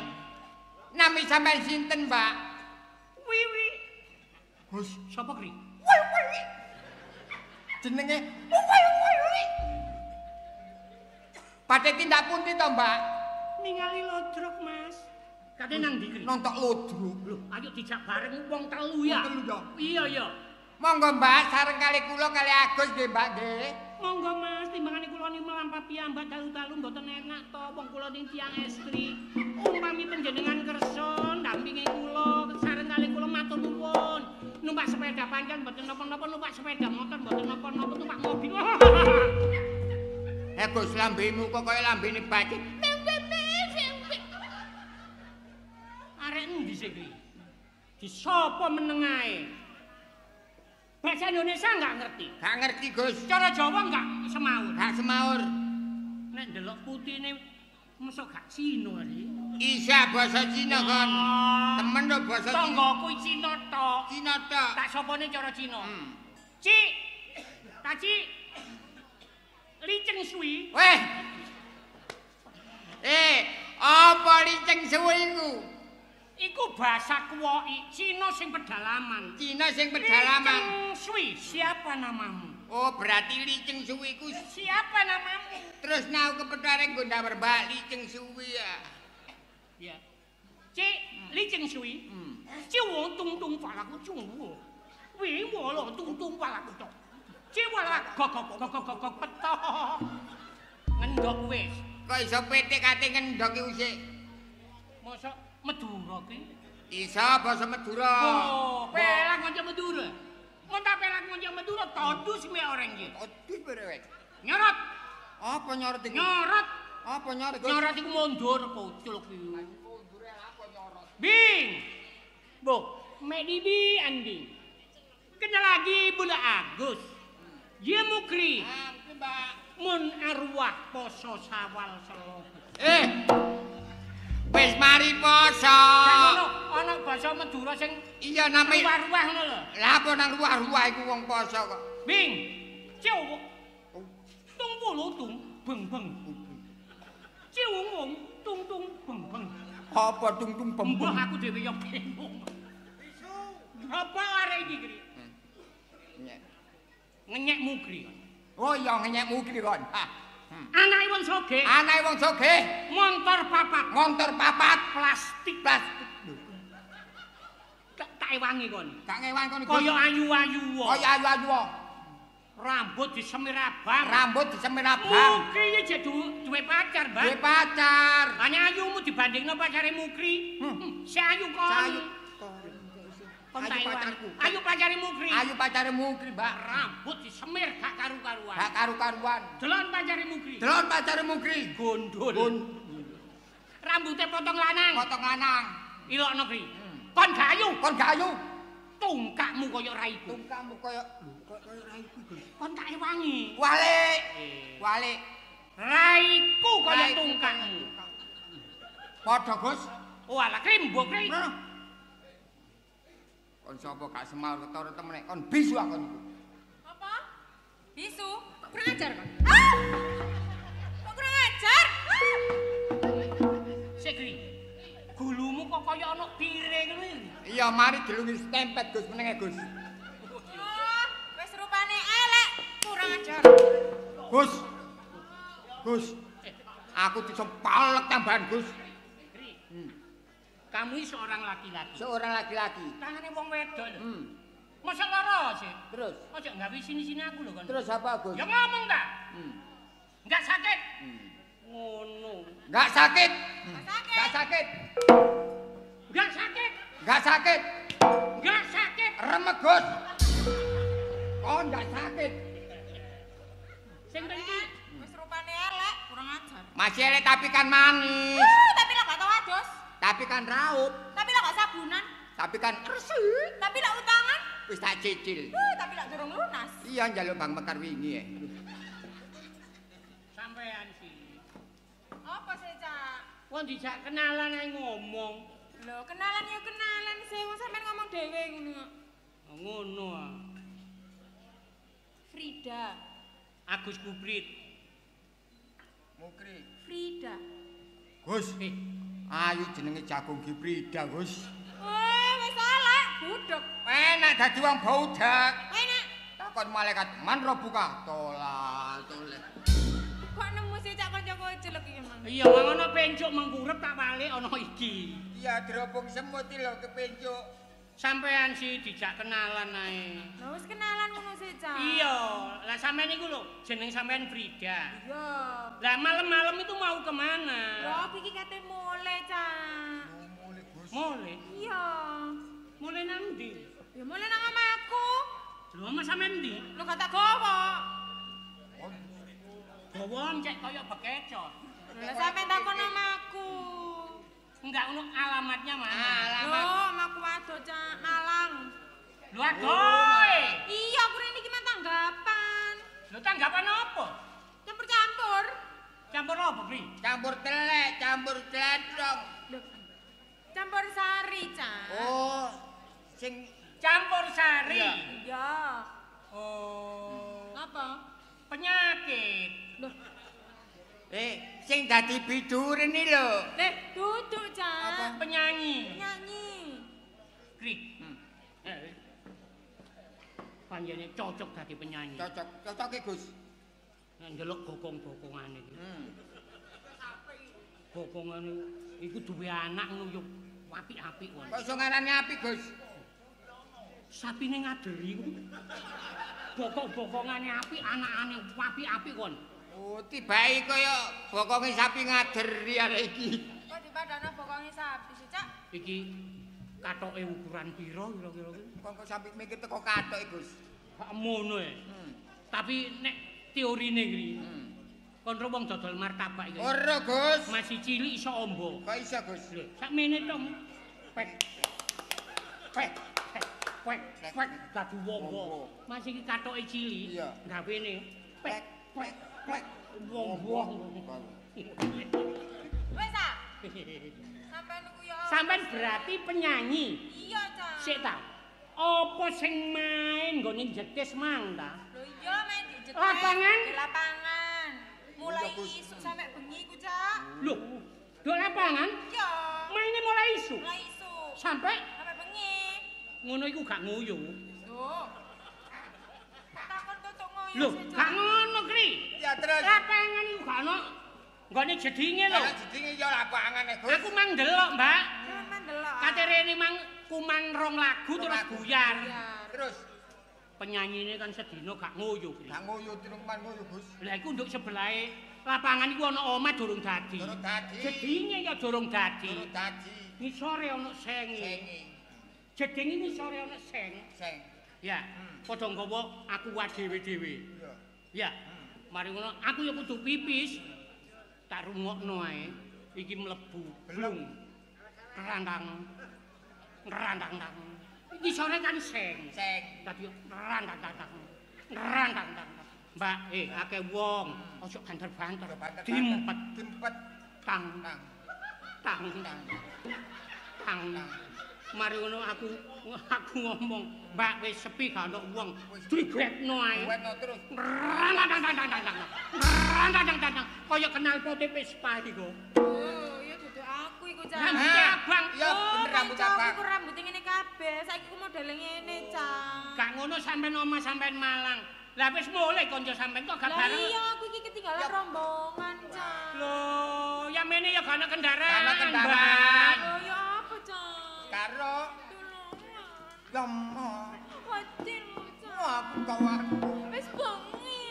Nami sampean sinten, Mbak? Wiwi. Gus, sapa kri? Wiwi. Jenenge Wiwi. Badhe tindak pundi to, Mbak? Ningali lodruk, Mas. Kate nang ndi kri? Nontok lodruk. Lho, ayo dijak bareng wong telu ya. Wong telu ya. Iya, iya. Monggo, Mbak, sareng kali kula kali Agus nggih, Mbak nggih. Monggo Mas, timbangane kula niku mlampah piyambak dalu-dalu mboten enak to, wong kula ning tiyang estri. Umpami panjenengan kersa ndampingi kula, sareng kali kula matur nuwun. Numpak sepeda panjang mboten napa-napa, numpak sepeda motor mboten napa-napa, numpak mobil. Gus, lambemu kok kaya lambene bacik. Arek endi sih iki? Disapa meneng ae? Bahasa Indonesia enggak ngerti. Gak ngerti, Gus. Cara Jawa enggak semaur. Gak semaur. Nek ndelok putine mosok gak Cina iki. Isa basa Cina kon. Temen lho basa Cina. Tanggoku Cina tok. Cina tok. Tak sopone cara Cina. Cik. Ta Cik. Liceng suwi. Weh. Apa liceng suwi iku? Iku bahasa kuwoki, Cina sing pedalaman. Cina sing pedalaman. Liceng suwi, siapa Siapa namamu? Oh, berarti Li Cheng Sui ku siapa namamu? Terus nau kepethare nggo ndawar Mbak Li Cheng Sui ya. Ya. Cik Li Cheng Sui. 就我东东法拉个中午，为我了东东法拉个中，这我啦kok kok kok kok kok petok. Ngendok wis. Kok iso petik kate ngendok iki usik? Mosok Madura ki? Iso basa Madura. Oh, pelang kanca Madura. Mun tak pelang kanca Madura todus me orang iki. Todus berewek. Nyorot. Apa nyorot iku? Nyorot. Apa nyorot? Nyorot iku mundur kocluk iki. Mundure apa nyorot? Bing. Boh, mek Didi Andi. Kenal lagi Bunda Agus. Ye mukri. Mbak. Mun arwah poso sawal selo. Wis mari poso. Ana basa Madura sing iya name ruwah-ruwah ngono lho. Lah apa nang ruwah-ruwah iku wong poso kok. Bing. Cewo. Tung pulu tung beng-beng. Cewo wong tung tung beng-beng. Apa tung tung beng-beng? Mbah aku dhewe ya bingung. Bisu. Apa arek iki, Kri? Nyek. Ngenyek mukri. Oh iya ngenyek mukri kon. Anake wong sogeh. Anake wong sogeh. Montor papat. Montor papat plastik. Plastik. Tak ewangi kon. Tak ngewangi kon. Kaya ayu-ayu. Kaya ayu-ayu. Rambut disemir abang. Rambut disemir abang. Mukri iki jek duwe pacar, Mbak. Duwe pacar. Hanya ayumu dibandingno pacare Mukri. Si ayu kon. Ayu. Ayu pacarku. Ayu pacare Mukri. Ayu pacare Mukri, Mbak. Rambut disemir gak karu-karuan. Gak karu-karuan. Delon pacare Mukri. Delon pacare Mukri. Gondol. Rambute potong lanang. Potong lanang. Ilokno, Kri. Kon gak ayu. Kon gak ayu. Tungkakmu kaya raiku. Tungkakmu kaya kaya raiku, Gus. Kon tak ewangi. Walik. Walik. Raiku kaya tungkakmu. Padha, Gus. Oh alah Kri, mbok Kri. Kon sapa gak semal ketara temene? Kon bisu aku niku. Apa? Bisu? Kok kurang ajar kon? Ah! Kok kurang ajar? Ah! Sik, Kri. Gulumu kok kaya ana piring ngono iki. Iya, mari dilungi stempet Gus menenge Gus. Oh, wis rupane elek, kurang ajar. Gus. Gus. Aku disempalek tambahan Gus. Kri. Kamu ini seorang laki-laki. Seorang laki-laki. Tangane wong wedok lho. Masa lara sih? Terus? Ojo gawe sini-sini aku lho kon. Terus apa, Gus? Ya ngomong ta. Enggak sakit. Ngono. Enggak sakit. Enggak sakit. Enggak sakit. Enggak sakit. Enggak sakit. Remek, Gus. Oh, enggak sakit. Sing penting wis rupane elek, kurang ajar. Masih elek tapi kan manis. Tapi lah gak tau adus. Tapi kan raup. Tapi lah gak sabunan. Tapi kan resik. Tapi lah utangan. Wis tak cicil. Tapi lah durung lunas. Iya njaluk Bang Mekar wingi ya. Sampean sih. Apa sih, Cak? Wong dijak kenalan ae ngomong. Lho, kenalan ya kenalan sih, wong sampean ngomong dhewe ngono kok. Oh, ngono ah. Frida. Agus Kubrit. Mukri. Frida. Gus. Ayu jenenge jagung Gibrida, Gus. Wah, wis elek, budek. Enak dadi wong budak. Enak. Takon malaikat man robuka tolak toleh. Kok nemu sih cak kanca kocelek iki, Mang? Iya, mang ana pencuk mengkurep tak balik ana iki. Iya, dirobong semut iki lho kepencuk. Sampean sih dijak kenalan ae. Lah wis kenalan ngono sih, Cak. Iya, lah sampean iku lho, jeneng sampean Frida. Iya. Lah malam-malam itu mau kemana? Lho, aku iki kate mule, Cak. Mule, Gus. Mule? Iya. Mule nang ndi? Ya mule nang omahku. Lho, omah sampean ndi? Lho gak tak gawa. Gawa cek kaya bekecot. Lah sampean takon omahku. Enggak ono alamatnya mana? Alamat. Lho, omahku adoh, Cak, Malang. Lho adoh. Iya, aku rene iki mah tanggapan. Lho tanggapan apa? Campur-campur. Campur apa, Bri? Campur telek, campur tletong. Lho. Campur sari, Cak. Oh, sing campur sari. Iya. Oh. Apa? Penyakit. Lho. Sing dadi biduren iki lho. Duduk, Cak. Apa? Penyanyi. Penyanyi. Kri. Panjenengan cocok dadi penyanyi. Cocok, cocoke Gus. Nek ndelok bokong-bokongane iki. Bokongane iku duwe anak ngono yo apik-apik wae. Kok iso ngarani apik, Gus? Sapine ngaderi ku. Bokong-bokongane apik, anakane apik-apik kon. Oh, tibake kaya bokonge sapi ngaderi arek iki. Kok dipadakno bokonge sapi sih, Cak? Iki katoke ukuran pira kira-kira ki? Kok kok sampe mikir teko katoke, Gus. Gak ngono e. Tapi nek teorine iki, kon ro wong dodol martabak iki. Ora, Gus. Masih cilik iso ombo. Kok iso, Gus? Lho, sakmene to. Pek. Pek. Pek. Pek dadi wombo. Masih iki katoke cilik, gawene pek pek pek wombo. Wis ah. Sampeyan niku ya. Sampeyan berarti penyanyi. Iya, Cak. Sik ta. Apa sing main nggone jetis mang ta? Lho iya main di jetis. Lapangan? Di lapangan. Mulai isuk sampe bengi iku, Cak. Lho, nduk lapangan? Iya. Maine mulai isuk. Mulai isuk. Sampai sampai bengi. Ngono iku gak ngoyo. Lho. Takon tutuk ngoyo. Lho, gak ngono, Kri. Ya terus. Lapangan iku gak ono nggone jedinge lho. Lah jedinge ya lapangane, Gus. Aku mang ndelok, Mbak. Sampeyan ndelok. Kate rene mang kumang rong lagu terus buyar. Terus penyanyine kan sedina gak ngoyo, Kri. Gak ngoyo tinuman ngoyo, Gus. Lah iku nduk sebelahe lapangan iku ana omah durung dadi. Durung dadi. Jedinge ya durung dadi. Durung dadi. Ngisore ana senge. Senge. Jedinge ngisore ana seng. Seng. Ya, padha nggawa aku wae dhewe-dhewe. Iya. Ya. Mari ngono aku ya kudu pipis. Tak rungokno ae. Iki mlebu. Blung. Rangkang. Rangkang. Iki sore kan seng. Seng. Dadi rangkang. Rangkang. Mbak, akeh wong, ojo banter-banter. Dimpet, dimpet. Tang. Tang. Tang. Tang. Mari ngono aku ngomong, Mbak wis sepi gak ono wong. Digretno ae. Digretno terus. Rangkang. Rangkang. Kaya kenal pote Vespa iki kok. Oh, ya duduk aku iku, Cak. Rambut abang. Ya bener rambut abang. Aku rambute ngene kabeh. Saiki ku modele ngene, Cak. Gak ngono sampean omah sampean Malang. Lah wis mulih kanca sampean kok gak bareng. Lah iya aku iki ketinggalan rombongan, Cak. Lho, ya mene ya gak ono kendaraan. Gak ono kendaraan. Lho ya apa, Cak? Karo tulungan. Ya mo. Wajar, Cak. Aku kawan. Wis bengi.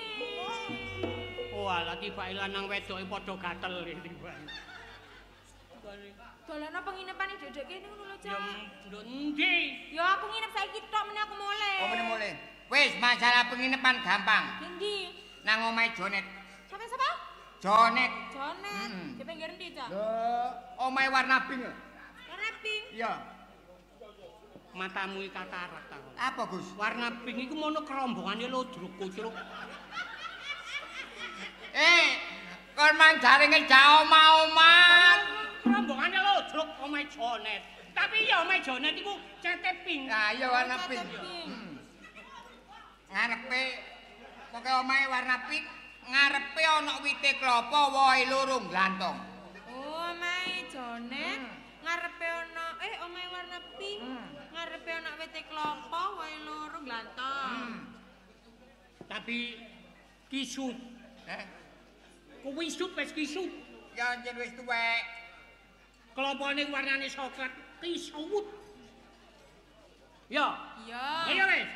Oh, alah tibake lanang wedoke padha gatel iki, Mbak. Dolano penginepane dedek kene ngono lho, Cak. Ya nduk endi? Ya aku nginep saiki tok meneh aku mulih. Oh, meneh mulih. Wis masalah penginapan gampang. Endi? Nang omahe Jonet. Sapa-sapa? Jonet. Jonet. Di pinggir endi, Cak? Lho, omahe warna pink. Warna pink? Iya. Matamu iki katarak ta. Apa, Gus? Warna pink iku mono kerombongane lodruk kucruk. Kon mang jare ngejak omah-omah. Kerombongane lodruk omahe Jonet. Tapi ya omahe Jonet iku cete pink. Lah iya warna pink. Ngarepe pokoke omahe warna pink, ngarepe ana wite klopo wohe loro glantong. Oh, omahe Jonet, ngarepe ana omahe warna pink, ngarepe ana wite klopo wohe loro glantong. Tapi kisut. Kuwi isut wis kisut. Ya njen wis tuwek. Klopone warnane coklat kisut. Ya. Iya. Iya wis.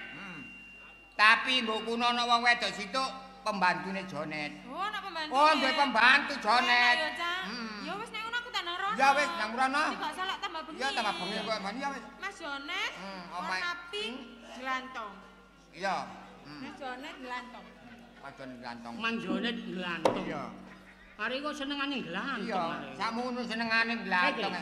Tapi mbok kuno ana wong wedok situk pembantune Jonet. Oh, ana pembantu. Oh, duwe pembantu Jonet. Ya, Cak. Ya wis nek ngono aku tak nang rono. Ya wis nang rono. Iki gak salah tambah bengi. Ya tambah bengi kok, ya wis. Mas Jonet, warna pink glantong. Iya. Mas Jonet glantong. Mas Jonet glantong. Mas Jonet glantong. Iya. Arek kok senengane glantong. Iya, sakmono senengane glantong.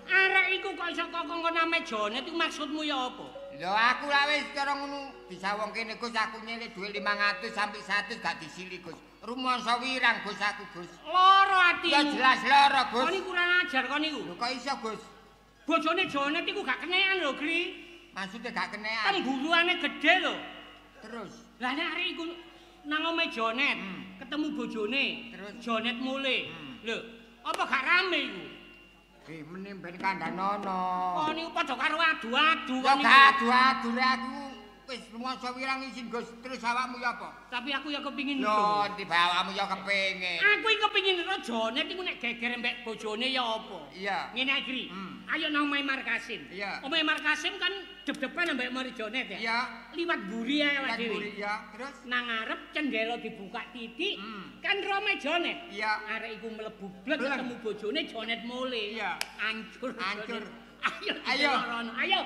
Arek iku kok iso kok kongkon ame Jonet iku maksudmu ya apa? Lho aku lah wis cara ngono disawong kene Gus aku nyilih dhuwit 500 sampe 100 gak disili Gus. Rumangsa wirang Gus aku Gus. Lara atimu. Ya jelas lara Gus. Kon iku kurang ajar kon iku. Lho kok iso Gus? Bojone Jonet iku gak kenean lho, Gri. Maksude gak kenean. Pemburuane gedhe lho. Terus. Lah nek arek iku nang omahe Jonet, ketemu bojone, terus Jonet mulih. Lho, apa gak rame iku? Mene ben kandhanono. Oh niku padha karo adu-adu kok. Ya gak adu-adu rek aku. Wis rumangsa wirang isin Gus, terus awakmu ya apa? Tapi aku ya kepingin lho, tiba awakmu ya kepingin. Aku iki kepingin ro Jonet iku nek geger mbek bojone ya apa? Iya. Ngene ae, Gri. Ayo nang omahe Markasim. Iya. Omahe Markasim kan dep-depan ambek omahe Jonet ya. Iya. Liwat mburi ae awake dhewe. Liwat mburi ya, terus nang ngarep cendela dibuka titik, kan ro omahe Jonet. Iya. Arek iku mlebu blek ketemu bojone Jonet mule. Iya. Ancur. Ancur. Ayo. Ayo. Ayo.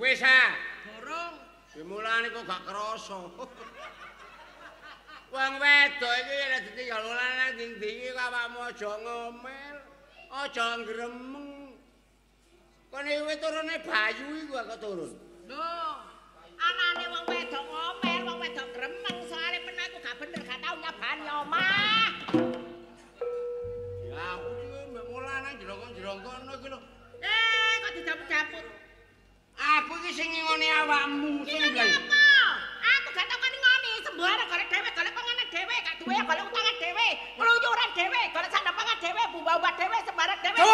Wis ah. Durung. Dimulane kok gak krasa. Wong wedok iki nek ditinggal lanang ndi-ndi iki awakmu aja ngomel, aja ngremeng. Kene wis turune Bayu iku kok turun. Lho, anane wong wedok ngomel, wong wedok gremeng, soalé men aku gak bener gak tau nyabani omah. Ya aku iki mbek mulane jrongkon-jrongkono iki lho. Eh, kok dijaput-japut. Aku iki sing ngingoni awakmu sing blang. Apa? Aku gak tau kon ngoni, sembarang golek dhewe, golek panganan dhewe, gak duwe golek utangan dhewe, ngluyuran dhewe, golek sandang pangan dhewe, bumbah-bumbah dhewe, sembarang dhewe.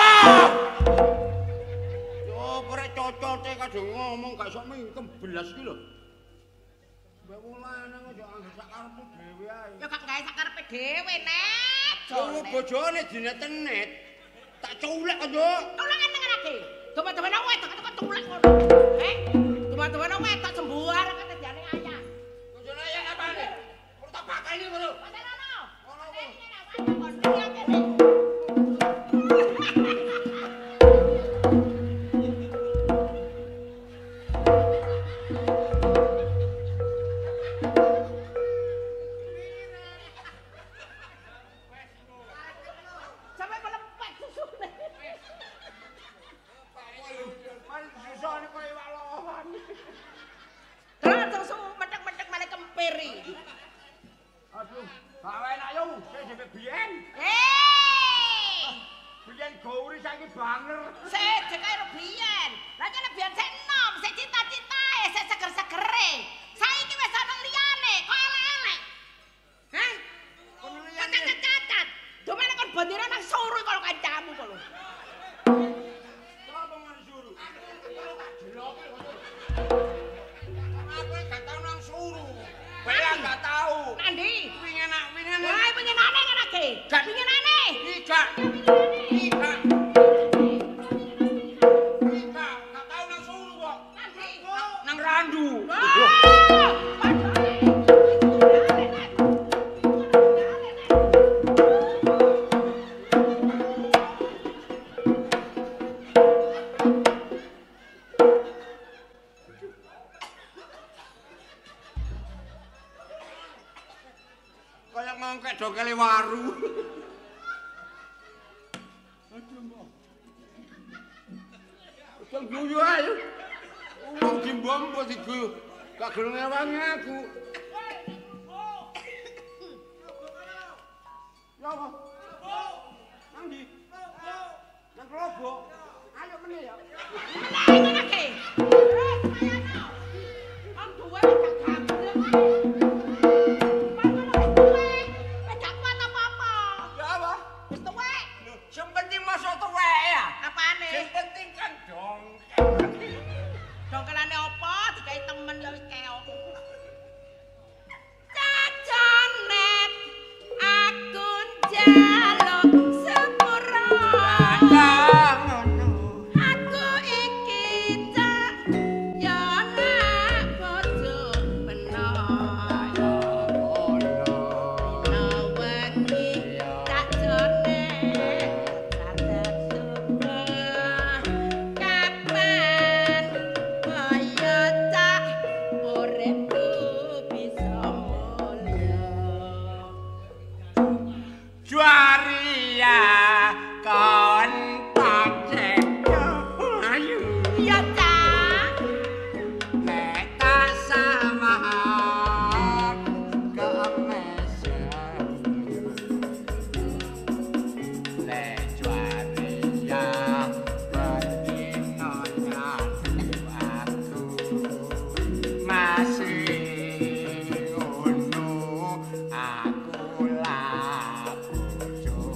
Yo ora cocote kadung ngomong gak iso mingkem belas iki lho. Mbak wong lanang aja anggere sak karepmu dhewe ae. Ya gak gawe sak karepe dhewe, Nek. Yo bojone dinet-net. Tak culek kok, Nduk. Tulek nang ati. Teman-teman wedok kok tulek ngono. Eh, teman-teman wedok sembuar ketejane ayah. Bojone ayah apane? Kok tak bakani ngono. Patenono. Ngono kene. kaya biyen. Eh. Biyen gauri saiki banger. Sik jek karo biyen. Lah jane biyen sik enom, sik cita-citae, sik seger-segere. Saiki wis ana liyane, kok elek-elek. Hah? Kono liyane. Cacat. Domene kon bendera nang suru karo kancamu kok lho. Sopo ngono suru? Tak jeloke kok. Aku gak tau nang suru. Bela gak tau. Nang ndi? Wingenak, wingenak. Wah, wingenane ngene iki. Wingenane. Gak. Gak. Gak, gak tau nang suru kok. Nang ndi? Nang Randu. Wah, Kaya ngongkek dongkele waru. Aduh, mbok. Wis guyu ae. Wong dimbom kok diguyu. Gak gelem ngewangi aku. Ya apa? Nang ndi? Nang Klobok. Ayo meneh ya. Meneh ngono ki. Wong duwe gak gablek. Wis gak kuat apa-apa. Ya apa? Wis tuwek. Lho, sing penting masuk tuwek ya. Apane? Sing penting kan dongkel. Dongkelane apa? Digawe temen ya wis keok. Cacanet aku njaluk sepuro. Lah ngono. Aku iki cak ya nak bojo peno. Ngono. Dina wengi cak jonet sadar subuh. Kapan kaya cak uripku bisa mulya. Juaria kon pacek ayu. Iya cak. Nek tak sama kemesan. Lek juaria bendino nyatu aku masih ngono aku lah bojomu.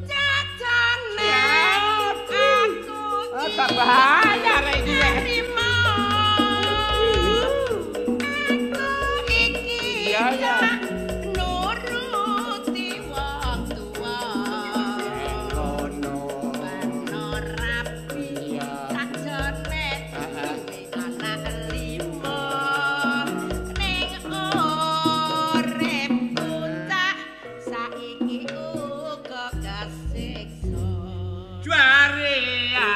Cacanet aku Tak bahaya rek iki. Terima aku iki Iya, iya. cak nuruti wong tuwa. Ngono. Bano rapi Iya. cak jonet duwe anak lima. Ning uripku cak saiki uga kesiksa. Juaria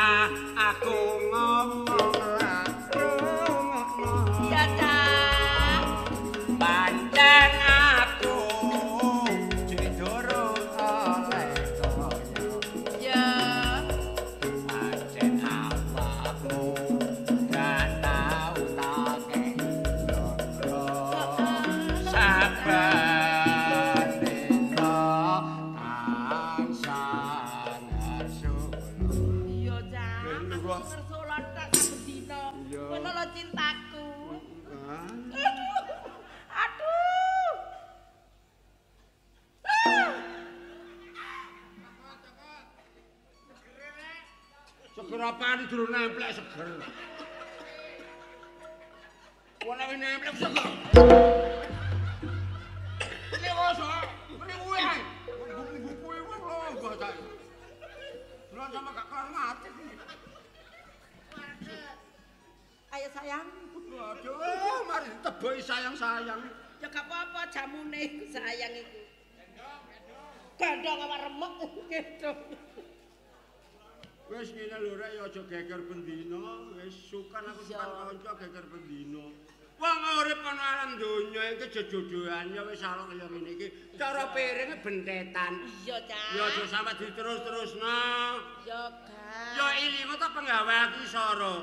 aku ngomong lah rungokno. Ya cak. Pancen aku jek durung oleh kaya. Ya. Pancen awakmu gak tau tak kei loro. Saben dina tansah ngersula. Iya, Cak. Aku ngersula tok saben dina. Iya. Ngono lho cintaku. Aduh. Aduh. Ah. Seger apaan durung nemplek seger. Wong nek nemplek seger. Ini kok ini kuwi ae. Buku-buku kuwi lho mbah saiki. Bulan sama gak kelar mati. Ayo sayang. Waduh, mari ditebeki sayang-sayang. Ya gak apa-apa jamune iku sayang iku. Gendong awak remek gendong. Wis ngene lho rek ya aja geger bendina, wis sukan aku sukan kanca geger bendina. Wong urip ana alam donya iki jejodohan ya wis alok kaya ngene iki. Cara piringe bentetan. Iya, Cak. Ya aja sampe diterus-terusno. Ya gak. Ya ilingo ta penggawe aku soro.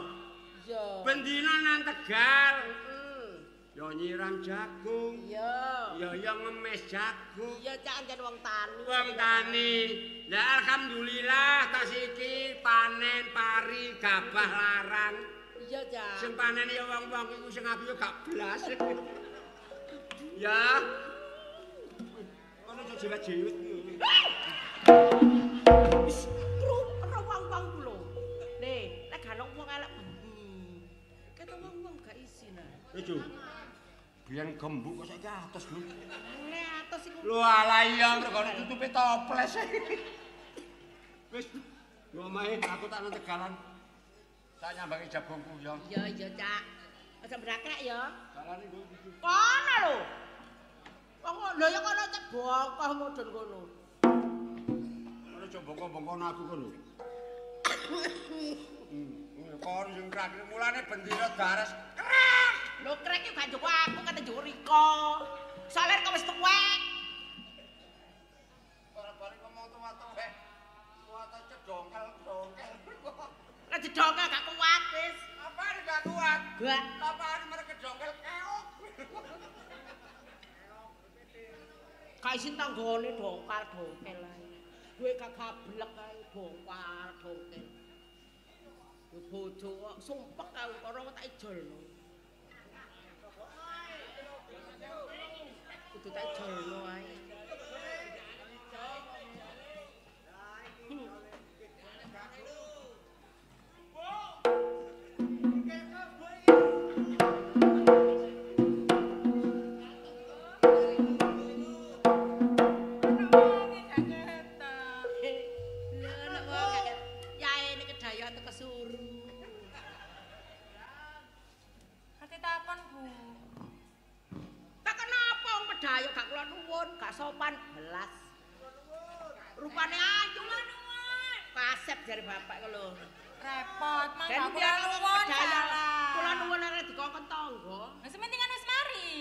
Iya. Bendina nang Tegal. Heeh. Ya nyiram jagung. Iya. Ya ya ngemes jagung. Iya, Cak, anjen wong tani. Wong tani. Lah alhamdulillah tas iki panen pari gabah larang. Iya, Cak. Sing panen ya wong-wong iku sing aku ya gak blas. Ya. Kono aja jiwet-jiwet. Wis kru wong-wong ku lho. Le, lek gak ono wong elek. Ketok wong-wong gak isin. Lucu. Biyen gembuk kok saiki atos lho. Lek atos iku. Lho alah iya mergo tutupe toples. Wis, yo omahe aku tak nang Tegalan. Tak nyambangi jabongku ya. Iya, iya, Cak. Aja mbrakrek ya. Dalane nggo kono lho. Wong lho ya kono cek bongkoh mudhun kono. Kono aja bongko-bongkono aku kono. Kon sing krek mulane bendina dares. Krek. Lho krek iki gak njowo aku kate njowo Riko. Soale kok wis tuwek. Ora bali ngomong tuwa-tuwek. Tuwa ta cedongkel-dongkel. Lah cedongkel gak kuat wis. Apane gak kuat? Gak. Apane merek cedongkel keok. Gak isin tanggane dongkal-dongkel ae. Duwe gak gablek ae dongkal-dongkel. Bojo kok sumpek aku kono tak ijolno. Kudu tak ijolno ae. Sopan belas. Rupane ayu. Kasep jare bapak iku lho. Repot, mangga kula nuwun. Kula nuwun arep dikongkon tangga. Lah sementing kan wis mari.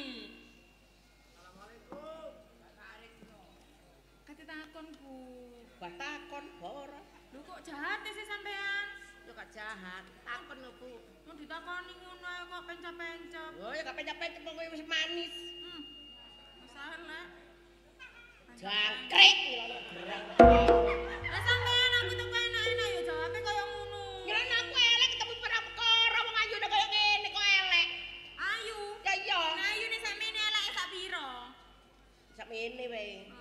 Assalamualaikum. Kate takon, Bu. Bah takon ora. Lho kok jahat sih sampean? Yo gak jahat, takon lho, Bu. Mun ditakoni ngono ae kok pencap-pencap. Oh ya gak pencap-pencap kok wis manis. Wis elek. Jangkrik ngilono gerang. Lah sampean aku tuku enak-enak ya jawabe kaya ngono. Ngilono aku elek ketemu perkara wong ayune kaya ngene kok elek. Ayu. Ya iya. Lah ayune sakmene eleke sak pira? Sakmene wae.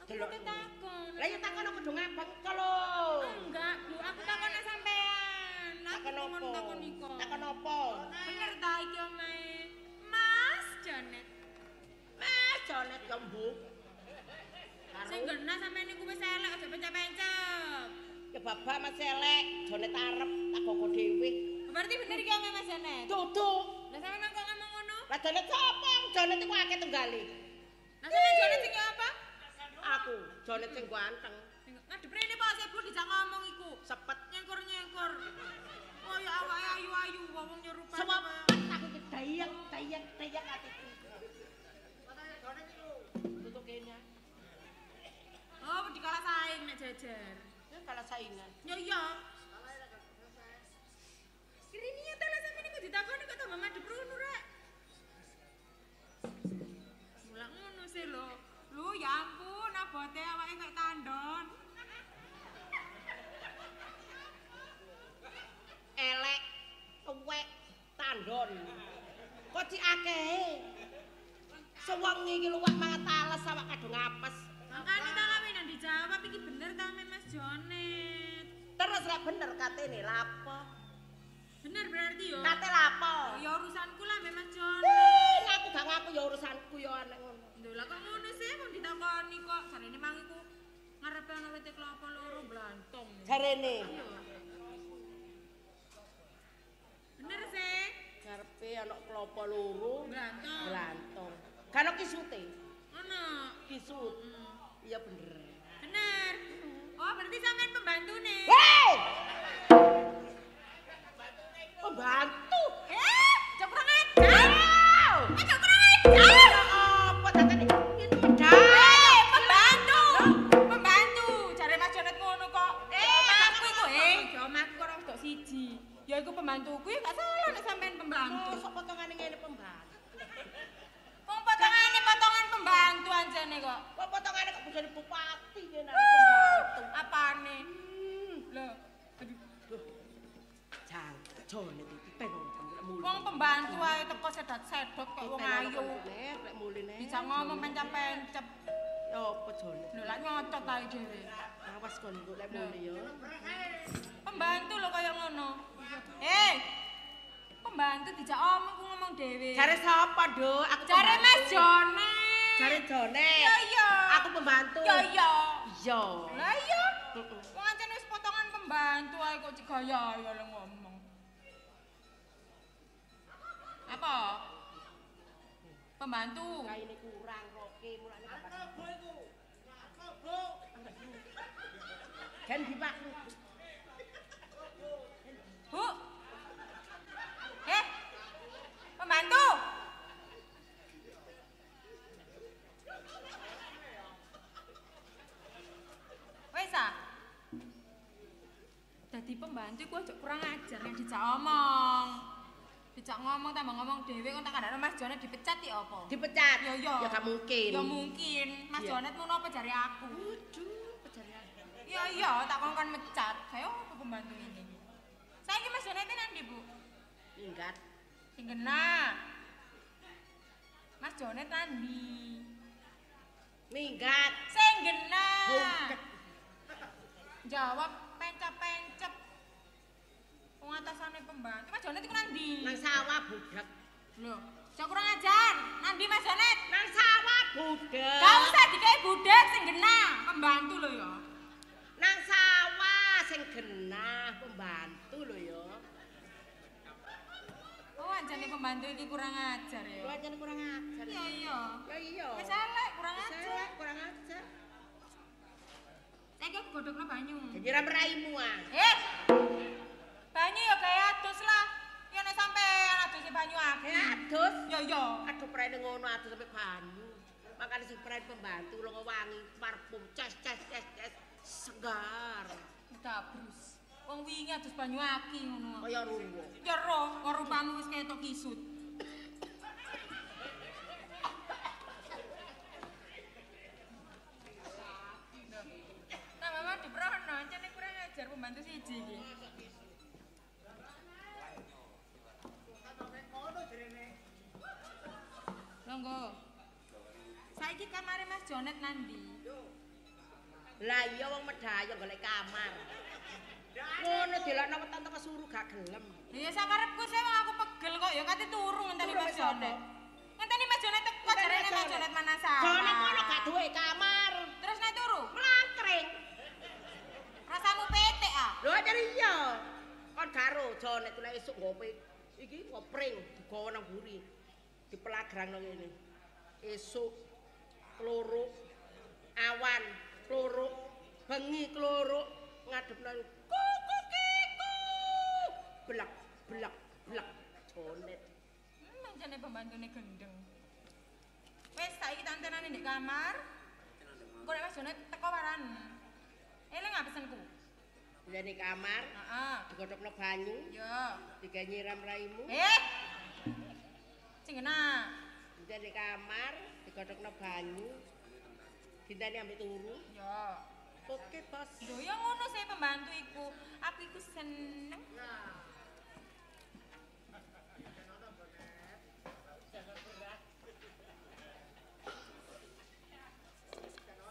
Aku takon. Lah ya takon aku do ngabang kok lho. Enggak, Bu, aku takon nek sampean. Takon opo? Takon iko. Takon opo? Bener ta iki omahe? Mas Janet. Mas Janet ya mbuk. Sing genah sampean niku wis elek aja pencap-pencap. Ya babak Mas elek, Janet arep tak goko dhewe. Berarti bener iki omahe Mas Janet? Duduk. Lah sampean kok ngomong ngono? Lah Janet sapa? Janet iku akeh tunggale. Lah sampean Janet sing apa? Aku Janet sing ganteng. Ngadep rene Pak Sebu dijak ngomong iku. Sepet nyengkur-nyengkur. Kaya awake ayu-ayu wong nyerupane. Sepet aku ki dayang-dayang atiku. Tutuk kene. Oh, dikalah saing nek jejer. Ya kalah saingan. Ya iya. Kirini ya ta lah sampeyan iku ditakoni kok tambah madhep rono rek. Mulak ngono sih lho. Lho ya ampun, abote awake kaya tandon. Elek, tuwek, tandon. Kok cik akehe. Sewengi iki luwak mangan tales awak kadung apes. Makane ta kawin nang dijawab iki bener ta Mas Jonet. Terus lek bener katene lapo? Bener berarti yo. Kate lapo? Ya urusanku lah Mas Jonet. Aku gak ngaku ya urusanku ya aneh ngono. Lho lah kok ngono sih wong ditakoni kok jarene mang iku ngarepe ana wit klopo loro blantong. Jarene. Iya. Bener sih. Ngarepe ana klopo loro blantong. Blantong. Kan ono kisute. Ono. Kisut. Iya bener. Bener. Oh, berarti sampean pembantune. Hei! Pembantu. Aja kurang ajar. Aja kurang ajar. Apa datane ini medal. Pembantu. Pembantu. Jare Mas Jonet ngono kok. Omahku iku, omahku kok ora wedok siji. Ya iku pembantuku ya gak salah nek sampean pembantu. Mosok potongane ngene pembantu. Jonet iki tenono lek mule. Wong pembantu ae teko sedat-sedot kok wong ayu. Lek muline. Bisa ngomong pencep-pencep. Ya apa Jonet? Lho lak nyocot ae dhewe. Awas kon engko lek mule ya. Pembantu lho kaya ngono. Eh. Pembantu dijak omong ku ngomong dhewe. Jare sapa, Nduk? Aku jare Mas Jonet. Jare Jonet. Ya iya. Aku pembantu. Ya iya. Iya. Lah iya. Wong ancen wis potongan pembantu ae kok digaya ya lho ngomong. Apa? Pembantu. Kaine kurang roke mulane gak iku. Bu. Gen dipak. Bu. Eh. Pembantu. Wes ah. Dadi pembantu iku aja kurang ajar nek dijak omong. Dijak ngomong tambah ngomong dhewe kon tak kandhane Mas Jonet dipecat iki apa? Dipecat. Ya ya. Ya gak mungkin. Ya mungkin. Mas Jonet ngono apa jare aku? Waduh, apa jare aku? Ya iya, tak kongkon mecat. Kayak apa pembantu ini? Saiki Mas Jonet nang ndi, Bu? Minggat. Sing genah. Mas Jonet nang ndi? Minggat. Sing genah. Jawab pencep-pencep. Wong atasane pembantu. Mas Jonet iku nang ndi? Nang sawah budhek. Lho, aja kurang ajar. Nang ndi Mas Jonet? Nang sawah budhek. Gak usah dikei budhek sing genah, pembantu lho ya. Nang sawah sing genah, pembantu lho ya. Oh, anjane pembantu iki kurang ajar ya. Lho anjane kurang ajar. Iya iya. Ya iya. Wis elek kurang ajar. Wis elek kurang ajar. Saiki aku godhokno banyu. Nyiram raimu ah. Eh. Banyu ya gawe adus lah. Ya nek sampean aduse banyu akeh. Adus? Ya ya. Aduh prene ngono adus sampe banyu. Makane sing prene pembantu lunga wangi parfum ces ces ces ces segar. Dabrus. Wong wingi adus banyu aki ngono. Kaya ruwo. Ya roh, wong rupamu wis ketok kisut. Nah, mama diprono, ancene kurang ajar pembantu siji iki. Monggo. Saiki kamare Mas Jonet nandi? Lah iya wong medhaya golek kamar. Ngono delokno weton teko suru gak gelem. Lha ya sakarepku sih wong aku pegel kok ya kate turu ngenteni Mas Jonet. Ngenteni Mas Jonet teko jarene Mas Jonet manasar. Jonet ngono gak duwe kamar. Terus nek turu? Mlangkring. Rasamu petek ah. Lho jare iya. Kon garo Jonet lek esuk nggo iki ngopring digawa nang mburi. Dipelagrang nang ngene. Esuk klorok, awan klorok, bengi klorok, ngadep nang kuku kiku. Blek blek blek Jonet. Mancane pembantune gendeng. Wis saiki tantenane ndek kamar. Engko nek Mas Jonet teko waran. Eling ah pesenku. Ndek kamar. Heeh. Digodhogno banyu. Ya. Digawe nyiram raimu. Eh. Sing genah. Ndek kamar digodhogno banyu. Dinteni ambek turu. Ya. Oke, Bos. Lho ya ngono sih pembantu iku. Aku iku seneng.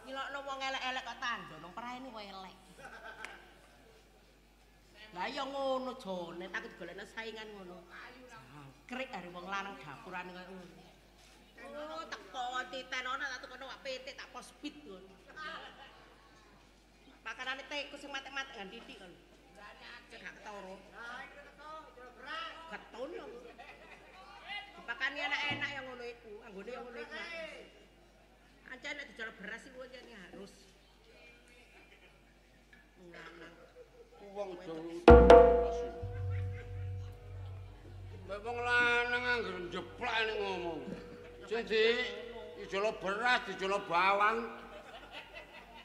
Nyelokno wong elek-elek kok tandha nang praene kok elek. Lah ya ngono Jonet, aku digolekno saingan ngono. Jangkrik are wong lanang dapurane koyo ngono. Oh, teko titenono tak tukono wak pitik tak pospit ngono. Makanane tekus sing matek-matek ngan titik kon. Cek gak ketara. Getun lho. Dipakani enak-enak yang ngono iku, anggone yang ngono iku. Ancen nek dijual beras iku ancen harus. Lanang. Wong dawa. Mbak wong lanang anggere njeplak nek ngomong. Sing di ijolo beras, dijolo bawang.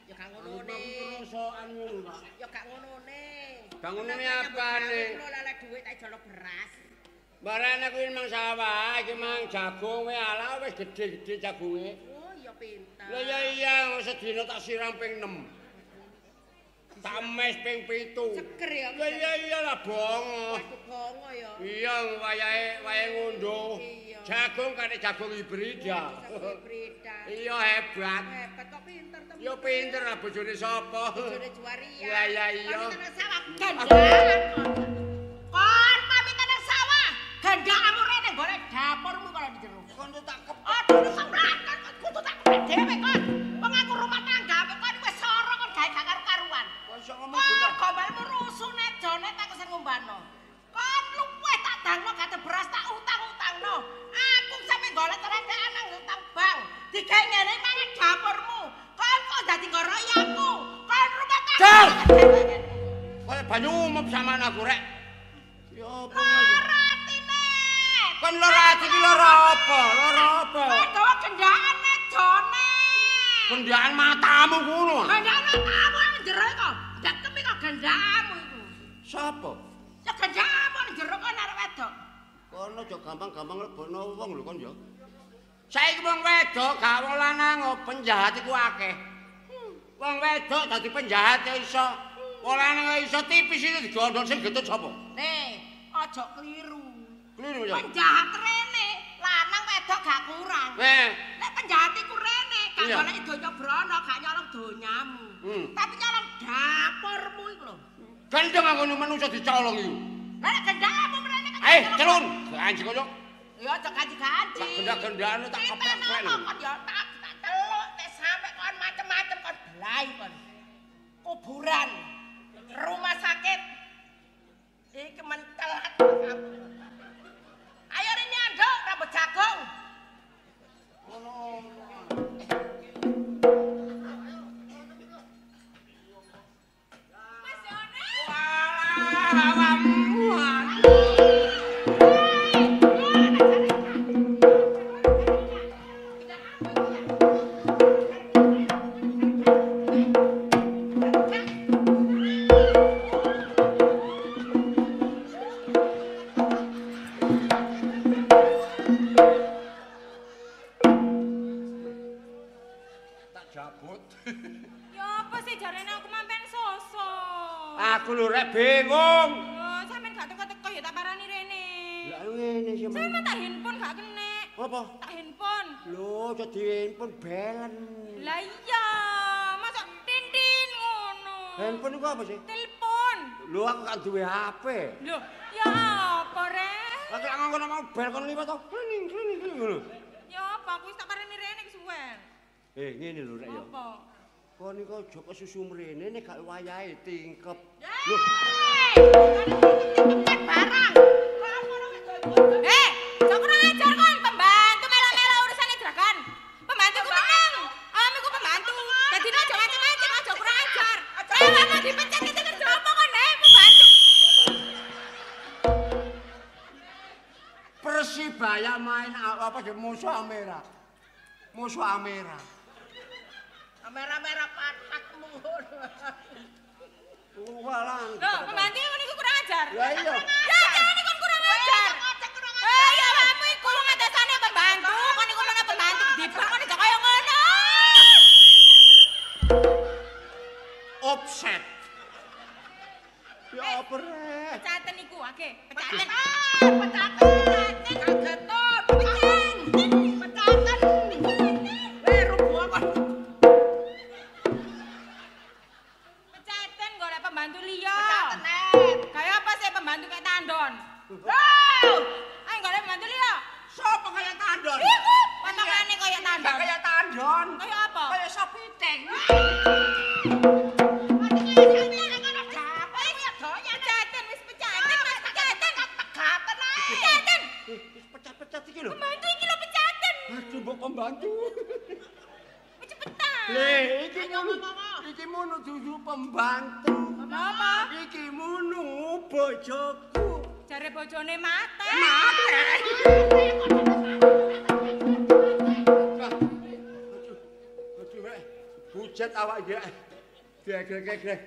Ya gak ngonone. Rosokan ngono, Pak. Ya gak ngonone. Gak ngonone apane? Kula lele dhuwit tak ijolo beras. Barane kuwi mang sawah, iki mang jagung wae ala wis gedhe-gedhe jagunge. Oh, ya pinter. Lah ya iya, sedina tak siram ping 6. Tak mes ping 7. Seger ya. Iya iya lah bongo. Waduh bongo ya. Iya wayahe wayahe ngunduh. Jagung kane jagung hibrida. Jagung hibrida. Iya hebat. Hebat kok pinter temen. Ya pinter lah bojone sapa? Bojone Juwaria. Iya iya iya. Pamitan nang sawah gendaan. Kon pamitan nang sawah. Gendhaanmu rene golek dapurmu kalau di jero. Kon tak kepet. Aduh sembrakan kon kudu tak kepet dhewe kon. Wong aku rumah tangga kon wis soro kon gawe gak karu-karuan. Kon iso ngomong gendang. Gombalmu rusune jone tak sing ngumbano. Kon luweh tak dangno gak beras tak utang-utangno. Aku sampe golek teredekan nang utang bank. Digawe ngene mangan dapurmu. Kon kok dadi ngoroki aku. Kon rumah tangga. Kaya banyu umep sampean aku rek. Ya apa? Lara atine. Kon lara ati ki lara apa? Lara apa? Kon gawa gendhaane jone. Gendhaan matamu ngono. Gendhaan matamu nang jero kok. Dekem kok gendhaanmu iku. Sapa? Ya gendhaanmu nang jero kon arek wedok. Kono aja gampang-gampang lebono wong lho kon ya. Saiki wong wedok gak wong lanang penjahat iku akeh. Wong wedok dadi penjahat ya iso. Wong lanang iso tipis iki digondol sing getut sapa? Nih, aja keliru. Keliru ya. Penjahat rene, lanang wedok gak kurang. Nek penjahat iku rene, gak goleki donya brana, gak nyolong donyamu. Tapi nyolong dapurmu iku lho. Gendeng aku manungsa dicolong iku. Lah nek gendhaanmu mrene kan. Celun. Anjing koyo. Ya aja ganji-ganji. Tak gendak-gendakane tak keplek-keplek. Kon ya tak teluk nek sampe kon macem-macem kon belai kon. Kuburan, rumah sakit. Iki mentelat. Ayo rene anduk rambut jagung. Ngono. Mas Yone. Walah awakmu. Bingung. Lho, sampean gak teko-teko ya tak parani rene. Lah ngene sih. Sampeyan tak handphone gak kenek. Apa? Tak handphone. Lho, aja di handphone belen. Lah iya, mosok tintin ngono. Handphone iku apa sih? Telepon. Lho, aku gak duwe HP. Lho, ya apa rek? Lah kok ngono mau bel kon liwat to. Klining klining ngono. Ya apa aku wis tak parani rene kesuwen. Ngene lho rek ya. Apa? Kon iku aja kesusu mrene nek gak wayahe tingkep. Lho. Tingkep barang. Sok kurang ajar kon, pembantu melo-melo urusane juragan. Pembantuku menang. Awakmu iku pembantu. Dadine aja macem-macem, aja kurang ajar. Awakmu dipecat iki kerja apa kon, pembantu. Persibaya main apa sih musuh Amera. Musuh Amera. Merah-merah patakmu. Walah. Lho, pembantu ngono iku kurang ajar. Lah iya. Ya jane kon kurang ajar. Ya awakmu iku wong atasane pembantu, kon iku ngono pembantu dibangun aja kaya ngono. Offset. Ya apa rek? Pecaten iku akeh. Pecaten. Pecaten. Kagetut. Pecaten. Weh rubuh kon. Pecaten golek pembantu liya. Pecaten net. Kaya apa sih pembantu kayak tandon? Wow. Ayo golek pembantu liya. Sopo kaya tandon? Iku potongane kaya tandon. Gak kaya tandon. Kaya apa? Kaya sapi teng. Pecaten wis pecaten, Mas pecaten. Pegaten ae. Pecaten. Wis pecat-pecat iki lho. Pembantu iki lho pecaten. Aduh mbok pembantu. Cepetan. Le, iki ngono. Iki mono dudu pembantu. Apa? Iki mono bojoku. Jare bojone mate. Mate. Aduh, aduh rek. Bujet awak iki. Digrek-grek.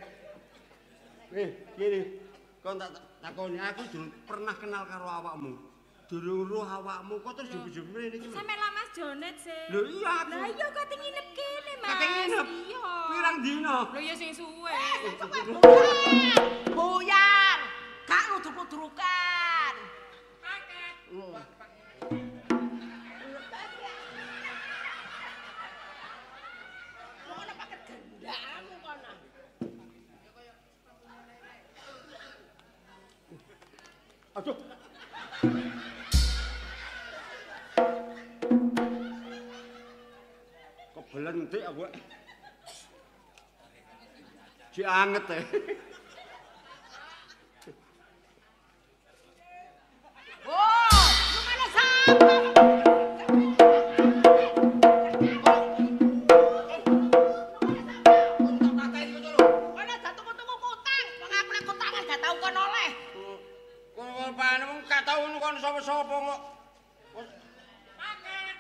Gini. Kon tak takoni aku durung pernah kenal karo awakmu. Durung roh awakmu kok terus jujuk mrene iki. Sampe lah Mas Jonet sih. Lho iya aku. Lah iya kok nginep kene, Mas. Kate nginep. Iya. Pirang dina? Lho iya sing suwe. Buyar. Gak ludruk-ludrukan. Paket. Kono paket gendakmu kono. Aduh. Kebelentik aku. Jek anget e. Oh, lumane sapa? Kono gak tuku-tuku kutang, wong aku nek kutangan gak tau kono oleh. Kono pane wong gak tau kon sapa-sapa kok. Paket.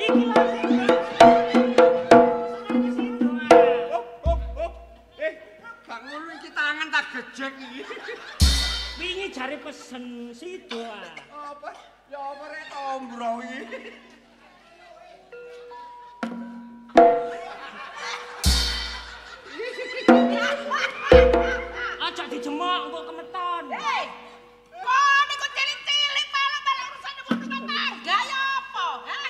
Iki lho sing. Hop hop hop. Gak ngono iki tangan tak gejek iki. Wingi jare pesen sido ah. Apa? Ya apa rek tombro iki? Aja dijemok engko kemeton. Hei. Kon iku cilik-cilik malah-malah urusane wong rumah tangga ya apa? Hah?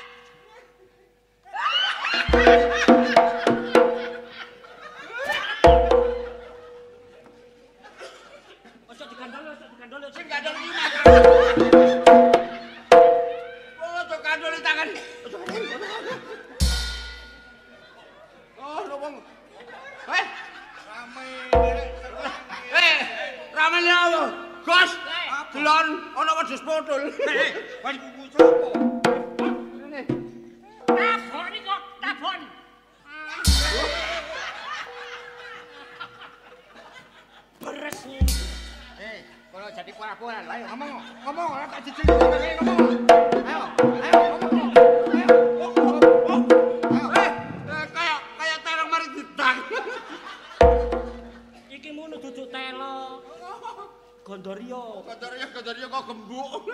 Aja digandol, aja digandol. Sing gandol iki makan. Oh, aja gandol tangan. Aja gandol. Oh, lho wong. Hei, Rame. Rame lho. Gus, delon ana wedhus pothol. Wis kuku sapa? Ngene. Tabon iki kok tabon. Beres ngene. Kalau jadi pura-pura, ayo ngomong, ngomong, ora tak jijik ngomong. Ayo, ayo ngomong. Ayo. Eh, kayak terong mari didang. Iki ngono duduk telo. Gondorio, Gondorio kok gembuk.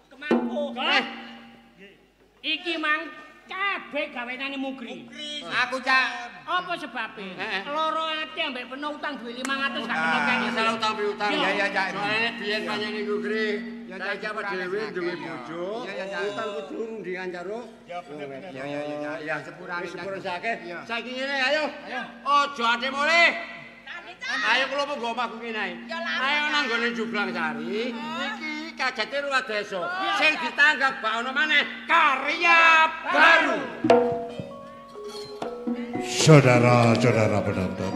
Kemangkuk. Iki mang kabeh gawenane Mugri. Aku cak. Apa sebabe? Loro ati ambek peno utang duwe 500 gak kena kene. Masalah utang piutang. Iya iya cak. Soale biyen pancen iku Gri. Ya, Saiki apa dhewe duwe bojo. Iya, iya, Cak. Utang kudu rundingan karo. Ya bener bener. Iya iya iya iya sepurane. Wis sepuro sakeh. Iya. Saiki ngene ayo. Ayo. Aja ate mulih. Tani, Ayo kula monggo omahku kene ae. Ya lah. Ayo nang nggone Jublang Sari. Iki kajate luar desa. Sing ditanggap bak ono maneh karya baru. Saudara-saudara penonton,